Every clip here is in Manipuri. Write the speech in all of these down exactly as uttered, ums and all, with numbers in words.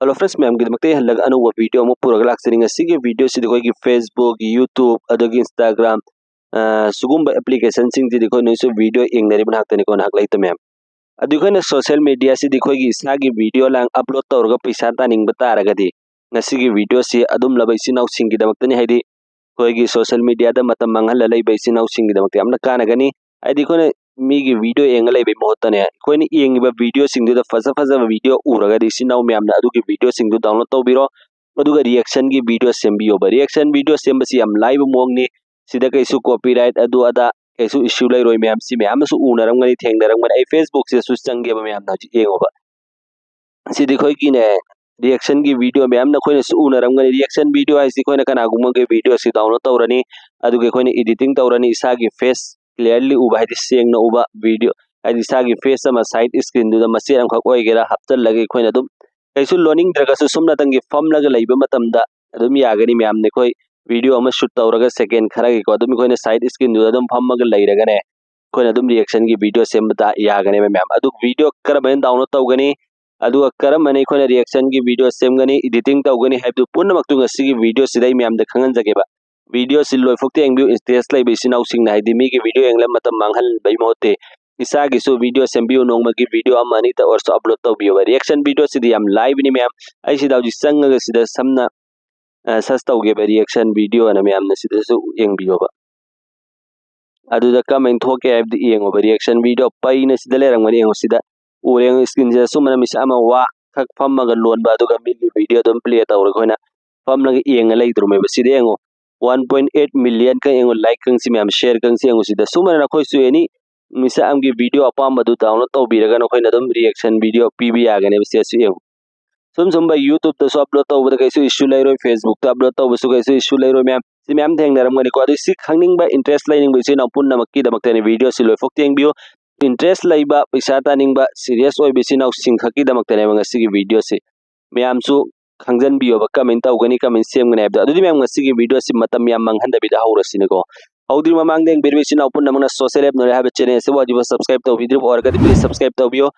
Hello friends, ꯃꯌꯥꯝꯒꯤꯗꯃꯛꯇ ꯑꯩ ꯍꯜꯂꯒ ꯑꯅꯧꯕ video ꯑꯃ ꯄꯨꯔꯒ ꯂꯥꯛꯆꯔꯤ꯫ ꯉꯁꯤꯒꯤ video ꯁꯤꯗꯤ ꯑꯩꯈꯣꯏꯒꯤ Facebook, YouTube, ꯑꯗꯒꯤ Instagram, ꯑ, ꯁꯤꯒꯨꯝꯕ application ꯁꯤꯡꯁꯤꯗꯤ ꯑꯩꯈꯣꯏ ꯅꯣꯏꯁꯨ video ꯌꯦꯡꯅꯔꯤꯕ ꯉꯥꯛꯇꯅꯤꯀꯣ, ꯅꯍꯥꯛ ꯂꯩꯇ ꯃꯌꯥꯝ꯫ ꯑꯗꯨ ꯑꯩꯈꯣꯏꯅ social media ꯁꯤꯗꯤ ꯑꯩꯈꯣꯏꯒꯤ ꯏꯁꯥꯒꯤ video ꯂꯥꯡ upload ꯇꯧꯔꯒ ꯄꯩꯁꯥ ꯇꯥꯅꯤꯡꯕ ꯇꯥꯔꯒꯗꯤ, ꯉꯁꯤꯒꯤ video ꯁꯤ ꯑꯗꯨꯝꯂꯕ ꯏꯆꯤꯟ ꯏꯅꯥꯎꯁꯤꯡꯒꯤꯗꯃꯛꯇꯅꯤ, ꯍꯥꯏꯗꯤ ꯑꯩꯈꯣꯏꯒꯤ social media ꯗ ꯃꯇꯝ ꯃꯥꯡꯍꯜꯂ ꯂꯩꯕ ꯏꯆꯤꯟ ꯏꯅꯥꯎꯁꯤꯡꯒꯤꯗꯃꯛꯇ ꯌꯥꯝꯅ ꯀꯥꯟꯅꯒꯅꯤ꯫ ꯍꯥꯏꯗꯤ ꯑꯩꯈꯣꯏꯅ ꯃꯤꯒꯤ video ꯌꯦꯡꯉ ꯂꯩꯕꯩ ꯃꯍꯨꯠꯇꯅꯦ, ꯑꯩꯈꯣꯏꯅ ꯌꯦꯡꯉꯤꯕ video ꯁꯤꯡꯗꯨꯗ ꯐꯖ ꯐꯖꯕ video ꯎꯔꯒꯗꯤ ꯏꯆꯤꯟ ꯏꯅꯥꯎ ꯃꯌꯥꯝꯅ ꯑꯗꯨꯒꯤ video ꯁꯤꯡꯗꯨ download ꯇꯧꯕꯤꯔꯣ꯫ ꯑꯗꯨꯒ reaction ꯒꯤ video ꯁꯦꯝꯕꯤꯌꯣꯕ꯫ Reaction video ꯁꯦꯝꯕꯁꯤ ꯌꯥꯝ ꯂꯥꯏꯕ ꯃꯑꯣꯡꯅꯤ꯫ ꯁꯤꯗ ꯀꯩꯁꯨ copyright ꯑꯗꯨ ꯑꯗꯥ ꯀꯩꯁꯨ issue ꯂꯩꯔꯣꯏ ꯃꯌꯥꯝ꯫ ꯁꯤ ꯃꯌꯥꯝ ꯑꯃꯁꯨ ꯎꯅꯔꯝꯒꯅꯤ, ꯊꯦꯡꯅꯔꯝꯒꯅꯤ꯫ ꯑꯩ Facebook ꯁꯤꯗꯁꯨ ꯆꯪꯒꯦꯕ, ꯃꯌꯥꯝꯅ ꯍꯧꯖꯤꯛ ꯌꯦꯡꯉꯣꯕ꯫ ꯁꯤꯗꯤ ꯑꯩꯈꯣꯏꯒꯤꯅꯦ, reaction ꯒꯤ video ꯃꯌꯥꯝ ꯅꯈꯣꯏꯅꯁꯨ ꯎꯅꯔꯝꯒꯅꯤ꯫ Reaction video ꯍꯥꯏꯁꯤ ꯑꯩꯈꯣꯏꯅ ꯀꯅꯥꯒꯨꯝꯕꯒꯤ video ꯁꯤ download ꯇꯧꯔꯅꯤ, ꯑꯗꯨꯒ ꯑꯩꯈꯣꯏꯅ editing ꯇꯧꯔꯅꯤ, ꯏꯁꯥꯒꯤ face clearly ꯎꯕ, ꯍꯥꯏꯗꯤ ꯁꯦꯡꯅ ꯎꯕ video, ꯍꯥꯏꯗꯤ ꯏꯁꯥꯒꯤ face ꯑꯃ side screen ꯗꯨꯗ ꯃꯆꯦꯠ ꯑꯃꯈꯛ ꯑꯣꯏꯒꯦꯔꯥ ꯍꯥꯞꯆꯤꯜꯂꯒ ꯑꯩꯈꯣꯏꯅ ꯑꯗꯨꯝ ꯀꯩꯁꯨ ꯂꯣꯟꯅꯤꯡꯗ꯭ꯔꯒꯁꯨ ꯁꯨꯝꯅꯇꯪꯒꯤ ꯐꯝꯂꯒ ꯂꯩꯕ ꯃꯇꯝꯗ ꯑꯗꯨꯝ ꯌꯥꯒꯅꯤ ꯃꯌꯥꯝꯅ꯫ ꯑꯩꯈꯣꯏ video ꯑꯃ shoot ꯇꯧꯔꯒ second ꯈꯔꯒꯤꯀꯣ, ꯑꯗꯨꯝ ꯑꯩꯈꯣꯏꯅ side screen ꯗꯨꯗ ꯑꯗꯨꯝ ꯐꯝꯃꯒ ꯂꯩꯔꯒꯅꯦ, ꯑꯩꯈꯣꯏꯅ ꯑꯗꯨꯝ reaction ꯒꯤ video ꯁꯦꯝꯕ ꯇꯥ-, ꯌꯥꯒꯅꯦꯕ ꯃꯌꯥꯝ꯫ ꯑꯗꯨ video ꯀꯔꯝꯍꯥꯏꯅ download ꯇꯧꯒꯅꯤ, ꯑꯗꯨꯒ ꯀꯔꯝꯍꯥꯏꯅ ꯑꯩꯈꯣꯏꯅ reaction ꯒꯤ video ꯁꯦꯝꯒꯅꯤ, editing ꯇꯧꯒꯅꯤ ꯍꯥꯏꯕꯗꯨ ꯄꯨꯝꯅꯃꯛꯇꯨ ꯉꯁꯤꯒꯤ video ꯁꯤꯗ ꯑꯩ ꯃꯌꯥꯝꯗ ꯈꯪꯍꯟꯖꯒꯦꯕ꯫ Video ꯁꯤ ꯂꯣꯏꯐꯥꯎꯇ ꯌꯦꯡꯕꯤꯌꯨ, interest ꯂꯩꯕ ꯏꯆꯤꯟ ꯏꯅꯥꯎꯁꯤꯡꯅ, ꯍꯥꯏꯗꯤ ꯃꯤꯒꯤ video ꯌꯦꯡꯂꯒ ꯃꯇꯝ ꯃꯥꯡꯍꯟꯕꯩ ꯃꯍꯨꯠꯇꯤ ꯏꯁꯥꯒꯤꯁꯨ video ꯁꯦꯝꯕꯤꯌꯨ, ꯅꯣꯡꯃꯒꯤ video ꯑꯃ ꯑꯅꯤꯇ ꯑꯣꯏꯔꯁꯨ upload ꯇꯧꯕꯤꯌꯣꯕ꯫ Reaction video ꯁꯤꯗꯤ ꯌꯥꯝ ꯂꯥꯏꯕꯅꯤ ꯃꯌꯥꯝ꯫ ꯑꯩ ꯁꯤꯗ ꯍꯧꯖꯤꯛ ꯆꯪꯉꯒ ꯁꯤꯗ ꯁꯝꯅ, ꯑ, search ꯇꯧꯒꯦꯕ, reaction video ꯑꯅ, ꯃꯌꯥꯝꯅ ꯁꯤꯗꯁꯨ ꯌꯦꯡꯕꯤꯌꯣꯕ꯫ ꯑꯗꯨꯗ ꯀꯃꯥꯏꯅ ꯊꯣꯛꯀꯦ ꯍꯥꯏꯕꯗꯨ ꯌꯦꯡꯉꯣꯕ꯫ Reaction video ꯄꯩꯅ ꯁꯤꯗ ꯂꯩꯔꯝꯒꯅꯤ, ꯌꯦꯡꯉꯣ ꯁꯤꯗ꯫ ꯎꯔꯦ, ꯌꯦꯡꯉꯣ screen ꯁꯤꯗ ꯁꯨꯝꯕꯅ ꯃꯤꯁꯛ ꯑꯃ ꯋꯥ ꯈꯛ ꯐꯝꯃꯒ ꯂꯣꯟꯕ, ꯑꯗꯨꯒ ꯃꯤꯒꯤ video ꯑꯗꯨꯝ play ꯇꯧꯔꯒ ꯑꯩꯈꯣꯏꯅ ꯐꯝꯂꯒ ꯌꯦꯡꯉ ꯂꯩꯗ꯭ꯔꯨꯃꯦꯕ꯫ ꯁꯤꯗ ꯌꯦꯡꯉꯣ, one point eight million ꯀ ꯌꯦꯡꯉꯣ, like ꯀꯪꯁꯤ ꯃꯌꯥꯝ, share ꯀꯪꯁꯤ ꯌꯦꯡꯉꯣ ꯁꯤꯗ꯫ ꯁꯨꯝꯕꯅ ꯅꯈꯣꯏꯁꯨ any ꯃꯤꯁꯛ ꯑꯃꯒꯤ video ꯑꯄꯥꯝꯕꯗꯨ download ꯇꯧꯕꯤꯔꯒ ꯅꯈꯣꯏꯅ ꯑꯗꯨꯝ reaction video ꯄꯤꯕ ꯌꯥꯒꯅꯦꯕ꯫ ꯁꯤꯗꯁꯨ ꯌꯦꯡꯉꯣ꯫ ꯁꯨꯝ ꯁꯨꯝꯕ YouTube ꯇꯁꯨ upload ꯇꯧꯕꯗ ꯀꯩꯁꯨ issue ꯂꯩꯔꯣꯏ, Facebook ꯇ upload ꯇꯧꯕꯁꯨ ꯀꯩꯁꯨ issue ꯂꯩꯔꯣꯏ ꯃꯌꯥꯝ꯫ ꯁꯤ ꯃꯌꯥꯝ ꯊꯦꯡꯅꯔꯝꯒꯅꯤꯀꯣ꯫ ꯑꯗꯨ ꯁꯤ ꯈꯪꯅꯤꯡꯕ, interest ꯂꯩꯅꯤꯡꯕ ꯏꯆꯤꯟ ꯏꯅꯥꯎ ꯄꯨꯝꯅꯃꯛꯀꯤꯗꯃꯛꯇꯅꯤ video ꯁꯤ ꯂꯣꯏꯐꯥꯎ ꯌꯦꯡꯕꯤꯌꯨ꯫ Interest ꯂꯩꯕ, ꯄꯩꯁꯥ ꯇꯥꯅꯤꯡꯕ, serious ꯑꯣꯏꯕ ꯏꯆꯤꯟ ꯏꯅꯥꯎꯁꯤꯡ ꯈꯛꯀꯤꯗꯃꯛꯇꯅꯦꯕ ꯉꯁꯤꯒꯤ video ꯁꯤ꯫ ꯃꯌꯥꯝꯁꯨ ꯈꯪꯖꯟꯕꯤꯌꯣꯕ, ꯀꯃꯥꯏꯅ ꯇꯧꯒꯅꯤ, ꯀꯃꯥꯏꯅ ꯁꯦꯝꯒꯅꯤ ꯍꯥꯏꯕꯗꯣ꯫ ꯑꯗꯨꯗꯤ ꯃꯌꯥꯝ ꯉꯁꯤꯒꯤ video ꯁꯤ ꯃꯇꯝ ꯌꯥꯝ ꯃꯥꯡꯍꯟꯗꯕꯤꯗ ꯍꯧꯔꯁꯤꯅꯦꯀꯣ꯫ ꯍꯧꯗ꯭ꯔꯤ ꯃꯃꯥꯡꯗ ꯌꯦꯡꯕꯤꯔꯤꯕ ꯏꯆꯤꯟ ꯏꯅꯥꯎ ꯄꯨꯝꯅꯃꯛꯅ Social App Knowledge ꯍꯥꯏꯕ channel ꯑꯁꯤ ꯍꯧꯖꯤꯛꯐꯥꯎ subscribe ꯇꯧꯕꯤꯗ꯭ꯔꯤꯕ ꯑꯣꯏꯔꯒꯗꯤ please subscribe ꯇꯧꯕꯤꯌꯨ꯫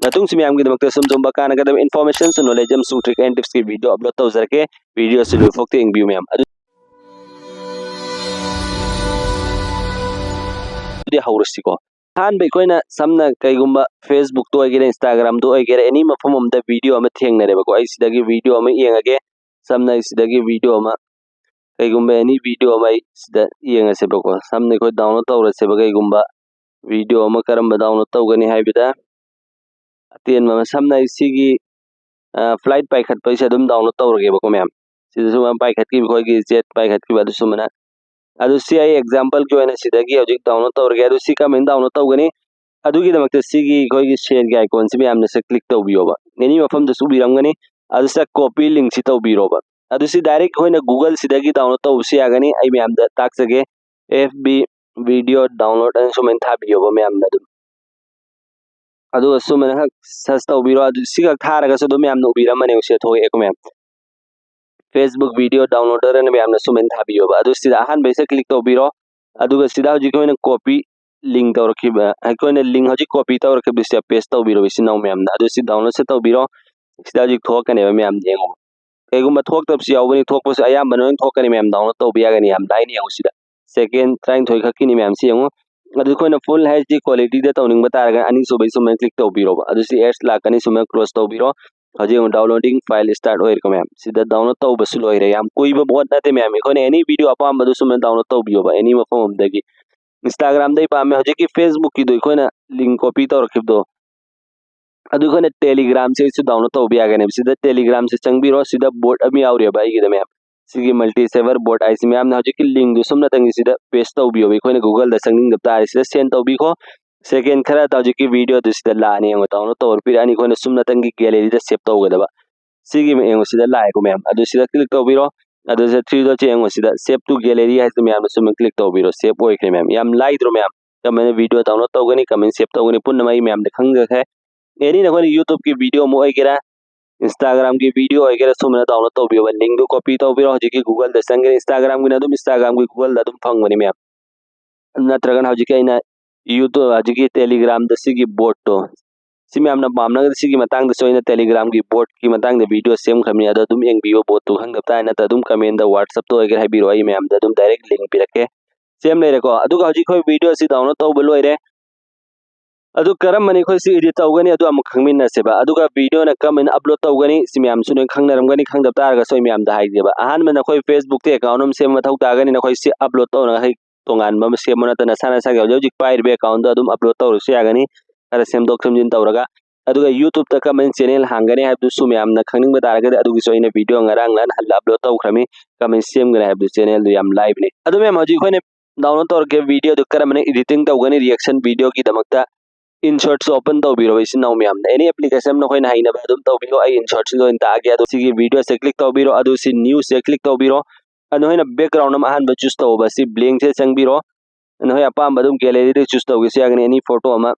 ꯃꯇꯨꯡꯁꯨ ꯃꯌꯥꯝꯒꯤꯗꯃꯛꯇ ꯁꯨꯝ ꯁꯨꯝꯕ ꯀꯥꯟꯅꯒꯗꯕ information, knowledge ꯑꯃꯁꯨꯡ trick and tips ꯀꯤ video upload ꯇꯧꯖꯔꯛꯀꯦ꯫ Video ꯁꯤ ꯂꯣꯏꯐꯥꯎꯇ ꯌꯦꯡꯕꯤꯌꯨ ꯃꯌꯥꯝ꯫ ꯑꯗꯨ ꯑꯗꯨꯗꯤ ꯍꯧꯔꯁꯤꯀꯣ꯫ ꯑꯍꯥꯟꯕ ꯑꯩꯈꯣꯏꯅ ꯁꯝꯅ ꯀꯩꯒꯨꯝꯕ Facebook ꯇ ꯑꯣꯏꯒꯦꯔꯥ, Instagram ꯗ ꯑꯣꯏꯒꯦꯔꯥ, any ꯃꯐꯝ ꯑꯃꯗ video ꯑꯃ ꯊꯦꯡꯅꯔꯦꯕꯀꯣ꯫ ꯑꯩ ꯁꯤꯗꯒꯤ video ꯑꯃ ꯌꯦꯡꯉꯒꯦ꯫ ꯁꯝꯅ ꯑꯩ ꯁꯤꯗꯒꯤ video ꯑꯃ, ꯀꯩꯒꯨꯝꯕ any video ꯑꯃ ꯑꯩ ꯁꯤꯗ ꯌꯦꯡꯉꯁꯦꯕꯀꯣ꯫ ꯁꯝꯅ ꯑꯩꯈꯣꯏ download ꯇꯧꯔꯁꯦꯕ꯫ ꯀꯩꯒꯨꯝꯕ video ꯑꯃ ꯀꯔꯝꯕ download ꯇꯧꯒꯅꯤ ꯍꯥꯏꯕꯗ, ꯑꯇꯦꯟꯕ ꯑꯃ, ꯁꯝꯅ ꯑꯩ ꯁꯤꯒꯤ, ꯑ, flight ꯄꯥꯏꯈꯠꯄꯩꯁꯦ ꯑꯗꯨꯝ download ꯇꯧꯔꯒꯦꯕꯀꯣ ꯃꯌꯥꯝ꯫ ꯁꯤꯗꯁꯨ ꯃꯌꯥꯝ ꯄꯥꯏꯈꯠꯈꯤꯕ, ꯑꯩꯈꯣꯏꯒꯤ jet ꯄꯥꯏꯈꯠꯈꯤꯕ ꯑꯗꯨꯁꯨꯃꯅ꯫ ꯑꯗꯨ ꯁꯤ ꯑꯩ example ꯒꯤ ꯑꯣꯏꯅ ꯁꯤꯗꯒꯤ ꯍꯧꯖꯤꯛ download ꯇꯧꯔꯒꯦ꯫ ꯑꯗꯨ ꯁꯤ ꯀꯃꯥꯏꯅ download ꯇꯧꯒꯅꯤ? ꯑꯗꯨꯒꯤꯗꯃꯛꯇ ꯁꯤꯒꯤ ꯑꯩꯈꯣꯏꯒꯤ share ꯒꯤ icon ꯁꯤ ꯃꯌꯥꯝꯅ ꯁꯤ click ꯇꯧꯕꯤꯌꯣꯕ꯫ Any ꯃꯐꯝꯗꯁꯨ ꯎꯕꯤꯔꯝꯒꯅꯤ꯫ ꯑꯗꯨ ꯁꯤꯗ copy link ꯁꯤ ꯇꯧꯕꯤꯔꯣꯕ꯫ ꯑꯗꯨ ꯁꯤ direct ꯑꯩꯈꯣꯏꯅ Google ꯁꯤꯗꯒꯤ download ꯇꯧꯕꯁꯨ ꯌꯥꯒꯅꯤ꯫ ꯑꯩ ꯃꯌꯥꯝꯗ ꯇꯥꯛꯆꯒꯦ꯫ F B video download ꯑꯅ ꯁꯨꯃꯥꯏꯅ ꯊꯥꯕꯤꯌꯣꯕ ꯃꯌꯥꯝꯅ ꯑꯗꯨꯝ꯫ ꯑꯗꯨꯒ ꯁꯨꯃꯥꯏꯅ ꯈꯛ search ꯇꯧꯕꯤꯔꯣ꯫ ꯑꯗꯨ ꯁꯤꯈꯛ ꯊꯥꯔꯒꯁꯨ ꯑꯗꯨꯝ ꯃꯌꯥꯝꯅ ꯎꯕꯤꯔꯝꯃꯅꯤ, ꯁꯤꯗ ꯊꯣꯛꯂꯛꯑꯦꯀꯣ ꯃꯌꯥꯝ꯫ Facebook video downloader ꯑꯅ ꯃꯌꯥꯝꯅ ꯁꯨꯃꯥꯏꯅ ꯊꯥꯕꯤꯌꯣꯕ꯫ ꯑꯗꯨ ꯁꯤꯗ ꯑꯍꯥꯟꯕꯩꯁꯤꯗ click ꯇꯧꯕꯤꯔꯣ꯫ ꯑꯗꯨꯒ ꯁꯤꯗ ꯍꯧꯖꯤꯛ ꯑꯩꯈꯣꯏꯅ copy link ꯇꯧꯔꯛꯈꯤꯕ, ꯑꯩꯈꯣꯏꯅ link ꯍꯧꯖꯤꯛ copy ꯇꯧꯔꯛꯈꯤꯕꯁꯤꯗ paste ꯇꯧꯕꯤꯔꯣ, ꯏꯆꯤꯟ ꯏꯅꯥꯎ ꯃꯌꯥꯝꯅ꯫ ꯑꯗꯨ ꯁꯤ download ꯁꯦ ꯇꯧꯕꯤꯔꯣ꯫ ꯁꯤꯗ ꯍꯧꯖꯤꯛ ꯊꯣꯛꯂꯛꯀꯅꯦꯕ ꯃꯌꯥꯝ, ꯌꯦꯡꯉꯣ꯫ ꯀꯩꯒꯨꯝꯕ ꯊꯣꯛꯇꯕꯁꯨ ꯌꯥꯎꯕꯅꯤ, ꯊꯣꯛꯄꯁꯨ ꯑꯌꯥꯝꯕꯅ ꯂꯣꯏꯅ ꯊꯣꯛꯀꯅꯤ ꯃꯌꯥꯝ, download ꯇꯧꯕ ꯌꯥꯒꯅꯤ ꯌꯥꯝ ꯂꯥꯏꯅ꯫ ꯌꯦꯡꯉꯣ ꯁꯤꯗ, second ꯇꯔꯥꯅꯤꯊꯣꯏ ꯈꯛꯀꯤꯅꯤ ꯃꯌꯥꯝ, ꯁꯤ ꯌꯦꯡꯉꯣ꯫ ꯑꯗꯨ ꯑꯩꯈꯣꯏꯅ full H D quality ꯗ ꯇꯧꯅꯤꯡꯕ ꯇꯥꯔꯒꯅ ꯑꯅꯤꯁꯨꯕꯩ ꯁꯨꯃꯥꯏꯅ click ꯇꯧꯕꯤꯔꯣꯕ꯫ ꯑꯗꯨ ꯁꯤ ads ꯂꯥꯛꯀꯅꯤ, ꯁꯨꯃꯥꯏꯅ close ꯇꯧꯕꯤꯔꯣ꯫ ꯍꯧꯖꯤꯛ ꯑꯃꯨꯛ downloading file start ꯑꯣꯏꯔꯦꯀꯣ ꯃꯌꯥꯝ꯫ ꯁꯤꯗ download ꯇꯧꯕꯁꯨ ꯂꯣꯏꯔꯦ꯫ ꯌꯥꯝ ꯀꯨꯏꯕ ꯄꯣꯠ ꯅꯠꯇꯦ ꯃꯌꯥꯝ꯫ ꯑꯩꯈꯣꯏꯅ any video ꯑꯄꯥꯝꯕꯗꯨ ꯁꯨꯝꯅ download ꯇꯧꯕꯤꯌꯣꯕ, any ꯃꯐꯝ ꯑꯃꯗꯒꯤ꯫ Instagram ꯗꯩ ꯄꯥꯝꯃꯦ, ꯍꯧꯖꯤꯛꯀꯤ Facebook ꯀꯤꯗꯣ ꯑꯩꯈꯣꯏꯅ link copy ꯇꯧꯔꯛꯈꯤꯕꯗꯣ, ꯑꯗꯨ ꯑꯩꯈꯣꯏꯅ Telegram ꯁꯤꯁꯨ download ꯇꯧꯕ ꯌꯥꯒꯅꯦꯕ꯫ ꯁꯤꯗ Telegram ꯁꯦ ꯆꯪꯕꯤꯔꯣ꯫ ꯁꯤꯗ bot ꯑꯃ ꯌꯥꯎꯔꯤꯕ ꯑꯩꯒꯤꯗ ꯃꯌꯥꯝ꯫ ꯁꯤꯒꯤ multi server bot ꯍꯥꯏꯁꯤ ꯃꯌꯥꯝꯅ ꯍꯧꯖꯤꯛꯀꯤ link ꯗꯨ ꯁꯨꯝꯅꯇꯪꯒꯤ ꯁꯤꯗ paste ꯇꯧꯕꯤꯌꯣꯕ꯫ ꯑꯩꯈꯣꯏꯅ Google ꯗ ꯆꯪꯅꯤꯡꯗꯕ ꯇꯥꯔꯗꯤ ꯁꯤꯗ send ꯇꯧꯕꯤꯈꯣ꯫ Second ꯈꯔꯗ ꯍꯧꯖꯤꯛꯀꯤ video ꯗꯨ ꯁꯤꯗ ꯂꯥꯛꯑꯅꯤ, ꯌꯦꯡꯉꯣ, download ꯇꯧꯔ ꯄꯤꯔꯛꯑꯅꯤ꯫ ꯑꯩꯈꯣꯏꯅ ꯁꯨꯝꯅꯇꯪꯒꯤ gallery ꯗ save ꯇꯧꯒꯗꯕ꯫ ꯁꯤꯒꯤ ꯌꯦꯡꯉꯣ, ꯁꯤꯗ ꯂꯥꯛꯑꯦꯀꯣ ꯃꯌꯥꯝ꯫ ꯑꯗꯨ ꯁꯤꯗ click ꯇꯧꯕꯤꯔꯣ꯫ ꯑꯗꯨ ꯁꯤꯗ three dot ꯁꯦ ꯌꯦꯡꯉꯣ, ꯁꯤꯗ save to gallery ꯍꯥꯏꯁꯤ ꯃꯌꯥꯝꯅ ꯁꯨꯝ click ꯇꯧꯕꯤꯔꯣ, save ꯑꯣꯏꯈ꯭ꯔꯦ ꯃꯌꯥꯝ꯫ ꯌꯥꯝ ꯂꯥꯏꯗ꯭ꯔꯣ ꯃꯌꯥꯝ? ꯀꯃꯥꯏꯅ video download ꯇꯧꯒꯅꯤ, ꯀꯃꯥꯏꯅ save ꯇꯧꯒꯅꯤ, ꯄꯨꯝꯅꯃꯛ ꯑꯩ ꯃꯌꯥꯝꯗ ꯈꯪꯖꯈ꯭ꯔꯦ꯫ Any ꯅꯈꯣꯏꯅ YouTube ꯀꯤ video ꯑꯃ ꯑꯣꯏꯒꯦꯔꯥ, Instagram ꯒꯤ video ꯑꯣꯏꯒꯦꯔꯥ, ꯁꯨꯝꯕꯅ download ꯇꯧꯕꯤꯌꯣꯕ꯫ Link ꯗꯨ copy ꯇꯧꯕꯤꯔꯣ꯫ ꯍꯧꯖꯤꯛꯀꯤ Google ꯗ ꯆꯪꯒꯅꯤ, Instagram ꯒꯤꯅ ꯑꯗꯨꯝ Instagram ꯒꯤ Google ꯗ ꯑꯗꯨꯝ ꯐꯪꯕꯅꯤ ꯃꯌꯥꯝ꯫ ꯅꯠꯇ꯭ꯔꯒꯅ ꯍꯧꯖꯤꯛꯀꯤ ꯑꯩꯅ YouTube, ꯍꯧꯖꯤꯛꯀꯤ Telegram ꯗ ꯁꯤꯒꯤ bot ꯇꯣ, ꯁꯤ ꯃꯌꯥꯝꯅ ꯄꯥꯝꯅꯒꯗꯤ ꯁꯤꯒꯤ ꯃꯇꯥꯡꯗꯁꯨ ꯑꯩꯅ Telegram-ꯒꯤ bot-ꯀꯤ ꯃꯇꯥꯡꯗ video ꯁꯦꯝꯈ꯭ꯔꯕꯅꯤ, ꯑꯗꯣ ꯑꯗꯨꯝ ꯌꯦꯡꯕꯤꯌꯨ꯫ Bot-ꯇꯨ ꯈꯪꯗꯕ ꯇꯥꯔꯒꯅ ꯑꯗꯨꯝ comment-ꯇ WhatsApp-ꯇ ꯑꯣꯏꯒꯦꯔꯥ ꯍꯥꯏꯕꯤꯔꯛꯑꯣ, ꯑꯩ ꯃꯌꯥꯝꯗ ꯑꯗꯨꯝ direct link ꯄꯤꯔꯛꯀꯦ꯫ ꯁꯦꯝ ꯂꯩꯔꯦꯀꯣ꯫ ꯑꯗꯨꯒ ꯍꯧꯖꯤꯛ ꯑꯩꯈꯣꯏ video ꯑꯁꯤ download ꯇꯧꯕ ꯂꯣꯏꯔꯦ꯫ ꯑꯗꯨ ꯀꯔꯝꯕꯅ ꯑꯩꯈꯣꯏ ꯁꯤ edit ꯇꯧꯒꯅꯤ ꯑꯗꯨ ꯑꯃꯨꯛ ꯈꯪꯃꯤꯟꯅꯁꯦꯕ꯫ ꯑꯗꯨꯒ video-ꯅ ꯀꯔꯝꯍꯥꯏꯅ upload ꯇꯧꯒꯅꯤ ꯁꯤ ꯃꯌꯥꯝꯁꯨ ꯂꯣꯏ ꯈꯪꯅꯔꯝꯒꯅꯤ, ꯈꯪꯗꯕ ꯇꯥꯔꯒꯁꯨ ꯑꯩ ꯃꯌꯥꯝꯗ ꯍꯥꯏꯒꯦꯕ꯫ ꯑꯍꯥꯟꯕ ꯅꯈꯣꯏ Facebook-ꯇ account ꯑꯃ ꯁꯦꯝꯕ ꯃꯊꯧ ꯇꯥꯒꯅꯤ꯫ ꯅꯈꯣꯏ ꯁꯤ upload ꯇꯧꯅꯉꯥꯏ ꯇꯣꯉꯥꯟꯕ ꯑꯃ ꯁꯦꯝꯕ ꯅꯠꯇꯅ ꯅꯁꯥ ꯅꯁꯥꯒꯤ ꯍꯧꯖꯤꯛ ꯍꯧꯖꯤꯛ ꯄꯥꯏꯔꯤꯕ account-ꯗꯣ ꯑꯗꯨꯝ upload ꯇꯧꯔꯁꯨ ꯌꯥꯒꯅꯤ, ꯈꯔ ꯁꯦꯝꯗꯣꯛ ꯁꯦꯝꯖꯤꯟ ꯇꯧꯔꯒ꯫ ꯑꯗꯨꯒ YouTube-ꯇ ꯀꯔꯝꯍꯥꯏꯅ channel ꯍꯥꯡꯒꯅꯤ ꯍꯥꯏꯕꯗꯨꯁꯨ ꯃꯌꯥꯝꯅ ꯈꯪꯅꯤꯡꯕ ꯇꯥꯔꯒꯗꯤ ꯑꯗꯨꯒꯤꯁꯨ ꯑꯩꯅ video ꯉꯔꯥꯡ ꯅꯍꯥꯟ ꯍꯜꯂ upload ꯇꯧꯈ꯭ꯔꯃꯤ, ꯀꯔꯝꯍꯥꯏꯅ ꯁꯦꯝꯒꯅꯤ ꯍꯥꯏꯕꯗꯨ꯫ Channel-ꯗꯨ ꯌꯥꯝ ꯂꯥꯏꯕꯅꯤ꯫ ꯑꯗꯨ ꯃꯌꯥꯝ ꯍꯧꯖꯤꯛ ꯑꯩꯈꯣꯏꯅ download ꯇꯧꯔꯒꯦ video-ꯗꯨ ꯀꯔꯝꯕꯅ editing ꯇꯧꯒꯅꯤ reaction video-ꯒꯤꯗꯃꯛꯇ꯫ InShot-ꯁꯨ open ꯇꯧꯕꯤꯔꯣ ꯏꯆꯤꯟ ꯏꯅꯥꯎ ꯃꯌꯥꯝꯅ꯫ Any application ꯅꯈꯣꯏꯅ ꯍꯩꯅꯕ ꯑꯗꯨꯝ ꯇꯧꯕꯤꯔꯣ꯫ ꯑꯩ InShot-ꯁꯤ ꯂꯣꯏꯅ ꯇꯥꯛꯑꯒꯦ꯫ ꯑꯗꯣ ꯁꯤꯒꯤ video-ꯁꯦ click ꯇꯧꯕꯤꯔꯣ꯫ ꯑꯗꯨ ꯁꯤ new-ꯁꯦ click ꯇꯧꯕꯤꯔꯣ꯫ ꯑꯗꯨ ꯅꯈꯣꯏꯅ background ꯑꯃ ꯑꯍꯥꯟꯕ choose ꯇꯧꯕ ꯁꯤ blank-ꯁꯦ ꯆꯪꯕꯤꯔꯣ꯫ ꯅꯈꯣꯏ ꯑꯄꯥꯝꯕ ꯑꯗꯨꯝ gallery-ꯗ choose ꯇꯧꯒꯦꯁꯨ ꯌꯥꯒꯅꯤ, any photo ꯑꯃ꯫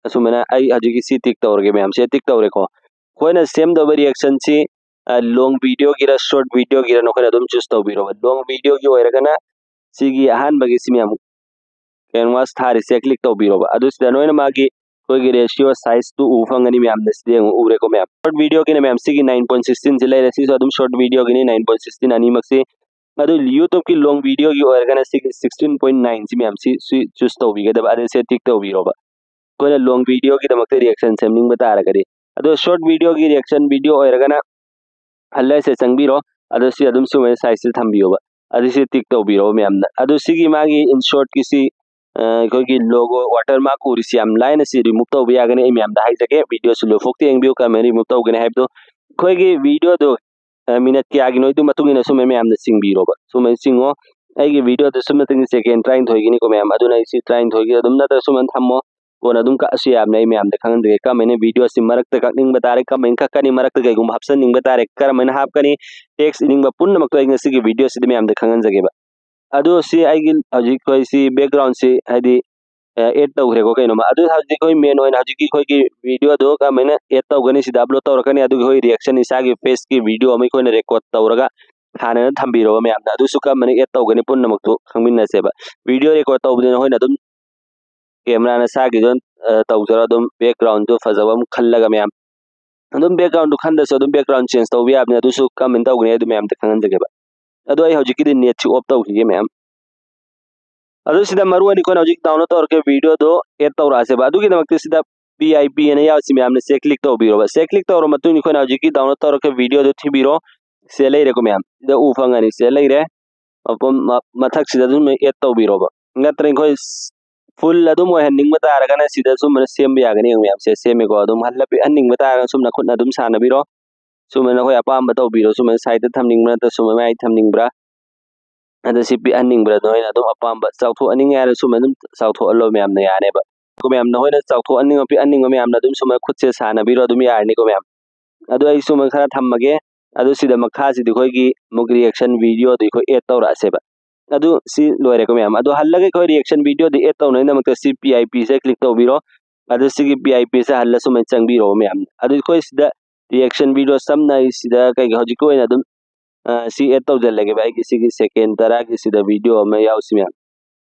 ꯑꯁꯨꯃꯥꯏꯅ ꯑꯩ ꯍꯧꯖꯤꯛꯀꯤ ꯁꯤ tick ꯇꯧꯔꯒꯦ ꯃꯌꯥꯝꯁꯦ, tick ꯇꯧꯔꯦꯀꯣ꯫ ꯑꯩꯈꯣꯏꯅ ꯁꯦꯝꯗꯧꯕ reaction-ꯁꯤ, ꯑ, long video-ꯒꯤꯔ short video-ꯒꯤꯔ ꯅꯈꯣꯏꯅ ꯑꯗꯨꯝ choose ꯇꯧꯕꯤꯔꯣ꯫ Long video-ꯒꯤ ꯑꯣꯏꯔꯒꯅ ꯁꯤꯒꯤ ꯑꯍꯥꯟꯕꯒꯤ ꯁꯤ ꯃꯌꯥꯝ canvas ꯊꯥꯔꯤꯁꯦ click ꯇꯧꯕꯤꯔꯣꯕ꯫ ꯑꯗꯨ ꯁꯤꯗ ꯅꯣꯏꯅ ꯃꯥꯒꯤ ꯑꯩꯈꯣꯏꯒꯤ ratio size-ꯇꯨ ꯎꯕ ꯐꯪꯒꯅꯤ ꯃꯌꯥꯝꯅ, ꯁꯤꯗ ꯌꯦꯡꯉꯨ, ꯎꯔꯦꯀꯣ ꯃꯌꯥꯝ꯫ Short video-ꯒꯤꯅ ꯃꯌꯥꯝ ꯁꯤꯒꯤ nine point sixteen-ꯁꯤ ꯂꯩꯔꯦ, ꯁꯤꯁꯨ ꯑꯗꯨꯝ short video-ꯒꯤꯅꯤ, nine point sixteen ꯑꯅꯤꯃꯛꯁꯤ꯫ ꯑꯗꯨ YouTube-ꯀꯤ long video-ꯒꯤ ꯑꯣꯏꯔꯒꯅ ꯁꯤꯒꯤ sixteen point nine-ꯁꯤ ꯃꯌꯥꯝꯁꯤ ꯁꯤ choose ꯇꯧꯕꯤꯒꯗꯕ, ꯑꯗꯨ ꯁꯤ tick ꯇꯧꯕꯤꯔꯣꯕ꯫ ꯑꯩꯈꯣꯏꯅ long video-ꯒꯤꯗꯃꯛꯇ reaction ꯁꯦꯝꯅꯤꯡꯕ ꯇꯥꯔꯒꯗꯤ꯫ ꯑꯗꯣ short video-ꯒꯤ reaction video ꯑꯣꯏꯔꯒꯅ ꯍꯜꯂ ꯁꯦ ꯆꯪꯕꯤꯔꯣ꯫ ꯑꯗꯣ ꯁꯤ ꯑꯗꯨꯝ ꯁꯨꯃꯥꯏꯅ size-ꯁꯤ ꯊꯝꯕꯤꯌꯣꯕ꯫ ꯑꯗꯨ ꯁꯤ tick ꯇꯧꯕꯤꯔꯣ ꯃꯌꯥꯝꯅ꯫ ꯑꯗꯨ ꯁꯤꯒꯤ ꯃꯥꯒꯤ InShot-ꯀꯤ ꯁꯤ, ꯑ, ꯑꯩꯈꯣꯏꯒꯤ logo watermark ꯎꯔꯤꯁꯤ ꯌꯥꯝ ꯂꯥꯏꯅ ꯁꯤ remove ꯇꯧꯕ ꯌꯥꯒꯅꯤ꯫ ꯑꯩ ꯃꯌꯥꯝꯗ ꯍꯥꯏꯖꯒꯦ, video-ꯁꯤ ꯂꯣꯏꯐꯥꯎꯇ ꯌꯦꯡꯕꯤꯌꯨ, ꯀꯔꯝꯍꯥꯏꯅ remove ꯇꯧꯒꯅꯤ ꯍꯥꯏꯕꯗꯣ꯫ ꯑꯩꯈꯣꯏꯒꯤ video-ꯗꯣ, ꯑ, minute ꯀꯌꯥꯒꯤꯅꯣ ꯑꯗꯨ ꯃꯇꯨꯡ ꯏꯟꯅ ꯁꯨꯝꯕ ꯃꯌꯥꯝꯅ ꯆꯤꯡꯕꯤꯔꯣꯕ꯫ ꯁꯨꯃꯥꯏꯅ ꯆꯤꯡꯉꯣ꯫ ꯑꯩꯒꯤ video-ꯗꯣ ꯁꯨꯞꯅꯇꯒꯤ second ꯇꯔꯥꯅꯤꯊꯣꯏꯒꯤꯅꯤꯀꯣ ꯃꯌꯥꯝ꯫ ꯑꯗꯨꯅ ꯑꯩ ꯁꯤ ꯇꯔꯥꯅꯤꯊꯣꯏꯒꯤ ꯑꯗꯨꯝ ꯅꯠꯇ꯭ꯔꯒ ꯁꯨꯃꯥꯏꯅ ꯊꯝꯃꯣ꯫ ꯀꯣꯟꯅ ꯑꯗꯨꯝ ꯀꯛꯑꯁꯨ ꯌꯥꯕꯅꯦ, ꯑꯩ ꯃꯌꯥꯝꯗ ꯈꯪꯍꯟꯖꯒꯦ꯫ ꯀꯔꯝꯍꯥꯏꯅ video-ꯁꯤ ꯃꯔꯛꯇ ꯀꯛꯅꯤꯡꯕ ꯇꯥꯔꯦ, ꯀꯔꯝꯍꯥꯏꯅ ꯀꯛꯀꯅꯤ, ꯃꯔꯛꯇ ꯀꯩꯒꯨꯝꯕ ꯍꯥꯞꯆꯟꯅꯤꯡꯕ ꯇꯥꯔꯦ, ꯀꯔꯝꯍꯥꯏꯅ ꯍꯥꯞꯀꯅꯤ, text ꯏꯅꯤꯡꯕ ꯄꯨꯝꯅꯃꯛꯇꯣ ꯑꯩ ꯉꯁꯤꯒꯤ video-ꯁꯤꯗ ꯃꯌꯥꯝꯗ ꯈꯪꯍꯟꯖꯒꯦꯕ꯫ ꯑꯗꯣ ꯁꯤ ꯑꯩꯒꯤ ꯍꯧꯖꯤꯛ ꯑꯩꯈꯣꯏ ꯁꯤ background-ꯁꯤ ꯍꯥꯏꯗꯤ, ꯑ, add ꯇꯧꯈ꯭ꯔꯦꯀꯣ ꯀꯩꯅꯣꯃ꯫ ꯑꯗꯨ ꯍꯧꯖꯤꯛ ꯑꯩꯈꯣꯏ main ꯑꯣꯏꯅ ꯍꯧꯖꯤꯛꯀꯤ ꯑꯩꯈꯣꯏꯒꯤ video-ꯗꯣ ꯀꯔꯝꯍꯥꯏꯅ add ꯇꯧꯒꯅꯤ, ꯁꯤꯗ upload ꯇꯧꯔꯛꯀꯅꯤ꯫ ꯑꯗꯨꯒꯤ ꯑꯩꯈꯣꯏ reaction ꯏꯁꯥꯒꯤ face-ꯀꯤ video ꯑꯃ ꯑꯩꯈꯣꯏꯅ record ꯇꯧꯔꯒ ꯍꯥꯟꯅꯅ ꯊꯝꯕꯤꯔꯕ ꯃꯌꯥꯝꯅ꯫ ꯑꯗꯨꯁꯨ ꯀꯔꯝꯍꯥꯏꯅ add ꯇꯧꯒꯅꯤ ꯄꯨꯝꯅꯃꯛꯇꯨ ꯈꯪꯃꯤꯟꯅꯁꯦꯕ꯫ Video record ꯇꯧꯕꯗꯤ ꯅꯈꯣꯏꯅ ꯑꯗꯨꯝ camera ꯅꯁꯥꯒꯤꯗꯣ ꯑ, ꯇꯧꯖꯔꯣ, ꯑꯗꯨꯝ background ꯗꯨ ꯐꯖꯕ ꯑꯃ ꯈꯜꯂꯒ ꯃꯌꯥꯝ꯫ ꯑꯗꯨꯝ background ꯗꯨ ꯈꯟꯗꯁꯨ ꯑꯗꯨꯝ background change ꯇꯧꯕ ꯌꯥꯕꯅꯤ, ꯑꯗꯨꯁꯨ ꯀꯃꯥꯏꯅ ꯇꯧꯒꯅꯤ ꯑꯩ ꯑꯗꯨ ꯃꯌꯥꯝꯗ ꯈꯪꯍꯟꯖꯒꯦꯕ꯫ ꯑꯗꯣ ꯑꯩ ꯍꯧꯖꯤꯛꯀꯤꯗꯤ net ꯁꯤ off ꯇꯧꯈꯤꯒꯦ ꯃꯌꯥꯝ꯫ ꯑꯗꯨ ꯁꯤꯗ ꯃꯔꯨ ꯑꯣꯏꯅ ꯑꯩꯈꯣꯏꯅ ꯍꯧꯖꯤꯛ download ꯇꯧꯔꯛꯈꯤꯕ video ꯗꯣ add ꯇꯧꯔꯛꯑꯁꯦꯕ꯫ ꯑꯗꯨꯒꯤꯗꯃꯛꯇ ꯁꯤꯗ P I P ꯑꯅ ꯌꯥꯎꯁꯤ ꯃꯌꯥꯝꯅ ꯁꯤꯗ click ꯇꯧꯕꯤꯔꯣꯕ꯫ ꯁꯤꯗ click ꯇꯧꯔ ꯃꯇꯨꯡꯗ ꯑꯩꯈꯣꯏꯅ ꯍꯧꯖꯤꯛꯀꯤ download ꯇꯧꯔꯛꯈꯤꯕ video ꯗꯣ ꯊꯤꯕꯤꯔꯣ꯫ ꯁꯤꯗ ꯂꯩꯔꯦꯀꯣ ꯃꯌꯥꯝ꯫ ꯁꯤꯗ ꯎ ꯐꯪꯉꯅꯤ, ꯁꯤꯗ ꯂꯩꯔꯦ꯫ ꯃꯐꯝ ꯃ-, ꯃꯊꯛꯁꯤꯗ ꯑꯗꯨꯝ add ꯇꯧꯕꯤꯔꯣꯕ꯫ ꯅꯠꯇ꯭ꯔꯒ ꯑꯩꯈꯣꯏ full ꯑꯗꯨꯝ ꯑꯣꯏꯍꯟꯅꯤꯡꯕ ꯇꯥꯔꯒꯅ ꯁꯤꯗ ꯁꯨꯝꯕꯅ ꯁꯦꯝꯕ ꯌꯥꯒꯅꯤ꯫ ꯌꯦꯡꯉꯨ ꯃꯌꯥꯝ, ꯁꯦ ꯁꯦꯝꯃꯦꯀꯣ꯫ ꯑꯗꯨꯝ ꯍꯜꯂ ꯄꯤꯛꯍꯟꯅꯤꯡꯕ ꯇꯥꯔꯒꯅ ꯁꯨꯝ ꯅꯈꯨꯠꯅ ꯑꯗꯨꯝ ꯁꯥꯟꯅꯕꯤꯔꯣ꯫ ꯁꯨꯝꯕ ꯅꯈꯣꯏ ꯑꯄꯥꯝꯕ ꯇꯧꯕꯤꯔꯣ꯫ ꯁꯨꯝꯕ side ꯇ ꯊꯝꯅꯤꯡꯕ꯭ꯔꯥ ꯅꯠꯇ꯭ꯔ ꯁꯨꯝꯕ ꯃꯌꯥꯏ ꯊꯝꯅꯤꯡꯕ꯭ꯔꯥ? ꯑꯗ ꯁꯤ ꯄꯤꯛꯍꯟꯅꯤꯡꯕ꯭ꯔꯥ ꯅꯣꯏꯅ ꯑꯗꯨꯝ ꯑꯄꯥꯝꯕ ꯆꯥꯎꯊꯣꯛꯍꯟꯅꯤꯡꯉꯦ ꯍꯥꯏꯔ ꯁꯨꯝꯕ ꯑꯗꯨꯝ ꯆꯥꯎꯊꯣꯛꯍꯜꯂꯣ ꯃꯌꯥꯝꯅ ꯌꯥꯅꯦꯕ꯫ ꯀꯣ ꯃꯌꯥꯝ, ꯅꯈꯣꯏꯅ ꯆꯥꯎꯊꯣꯛꯍꯟꯅꯤꯡꯕ ꯄꯤꯛꯍꯟꯅꯤꯡꯕ ꯃꯌꯥꯝꯅ ꯑꯗꯨꯝ ꯁꯨꯝꯕ ꯈꯨꯠꯁꯦ ꯁꯥꯟꯅꯕꯤꯔꯣ, ꯑꯗꯨꯝ ꯌꯥꯔꯅꯤꯀꯣ ꯃꯌꯥꯝ꯫ ꯑꯗꯣ ꯑꯩ ꯁꯨꯝꯕ ꯈꯔ ꯊꯝꯃꯒꯦ꯫ ꯑꯗꯨ ꯁꯤꯗ ꯃꯈꯥꯁꯤꯗꯤ ꯑꯩꯈꯣꯏꯒꯤ ꯑꯃꯨꯛ reaction video ꯗꯤ ꯑꯩꯈꯣꯏ add ꯇꯧꯔꯛꯑꯁꯦꯕ꯫ ꯑꯗꯨ ꯁꯤ ꯂꯣꯏꯔꯦꯀꯣ ꯃꯌꯥꯝ꯫ ꯑꯗꯣ ꯍꯜꯂꯒ ꯑꯩꯈꯣꯏ reaction video ꯗꯤ add ꯇꯧꯅꯕꯒꯤꯗꯃꯛꯇ ꯁꯤ P I P say click ꯇꯧꯕꯤꯔꯣ꯫ ꯑꯗꯨ ꯁꯤꯒꯤ P I P ꯁꯦ ꯍꯜꯂ ꯁꯨꯃꯥꯏꯅ ꯆꯪꯕꯤꯔꯣ ꯃꯌꯥꯝ꯫ ꯑꯗꯨ ꯑꯩꯈꯣꯏ ꯁꯤꯗ reaction video ꯁꯝꯅ ꯑꯩ ꯁꯤꯗ ꯀꯩꯒꯤ ꯍꯧꯖꯤꯛꯀꯤ ꯑꯣꯏꯅ ꯑꯗꯨꯝ, ꯑ, ꯁꯤ add ꯇꯧꯖꯜꯂꯒꯦꯕ ꯑꯩꯒꯤ ꯁꯤꯒꯤ second ꯇꯔꯥꯒꯤ ꯁꯤꯗ video ꯑꯃ ꯌꯥꯎꯁꯤ ꯃꯌꯥꯝ꯫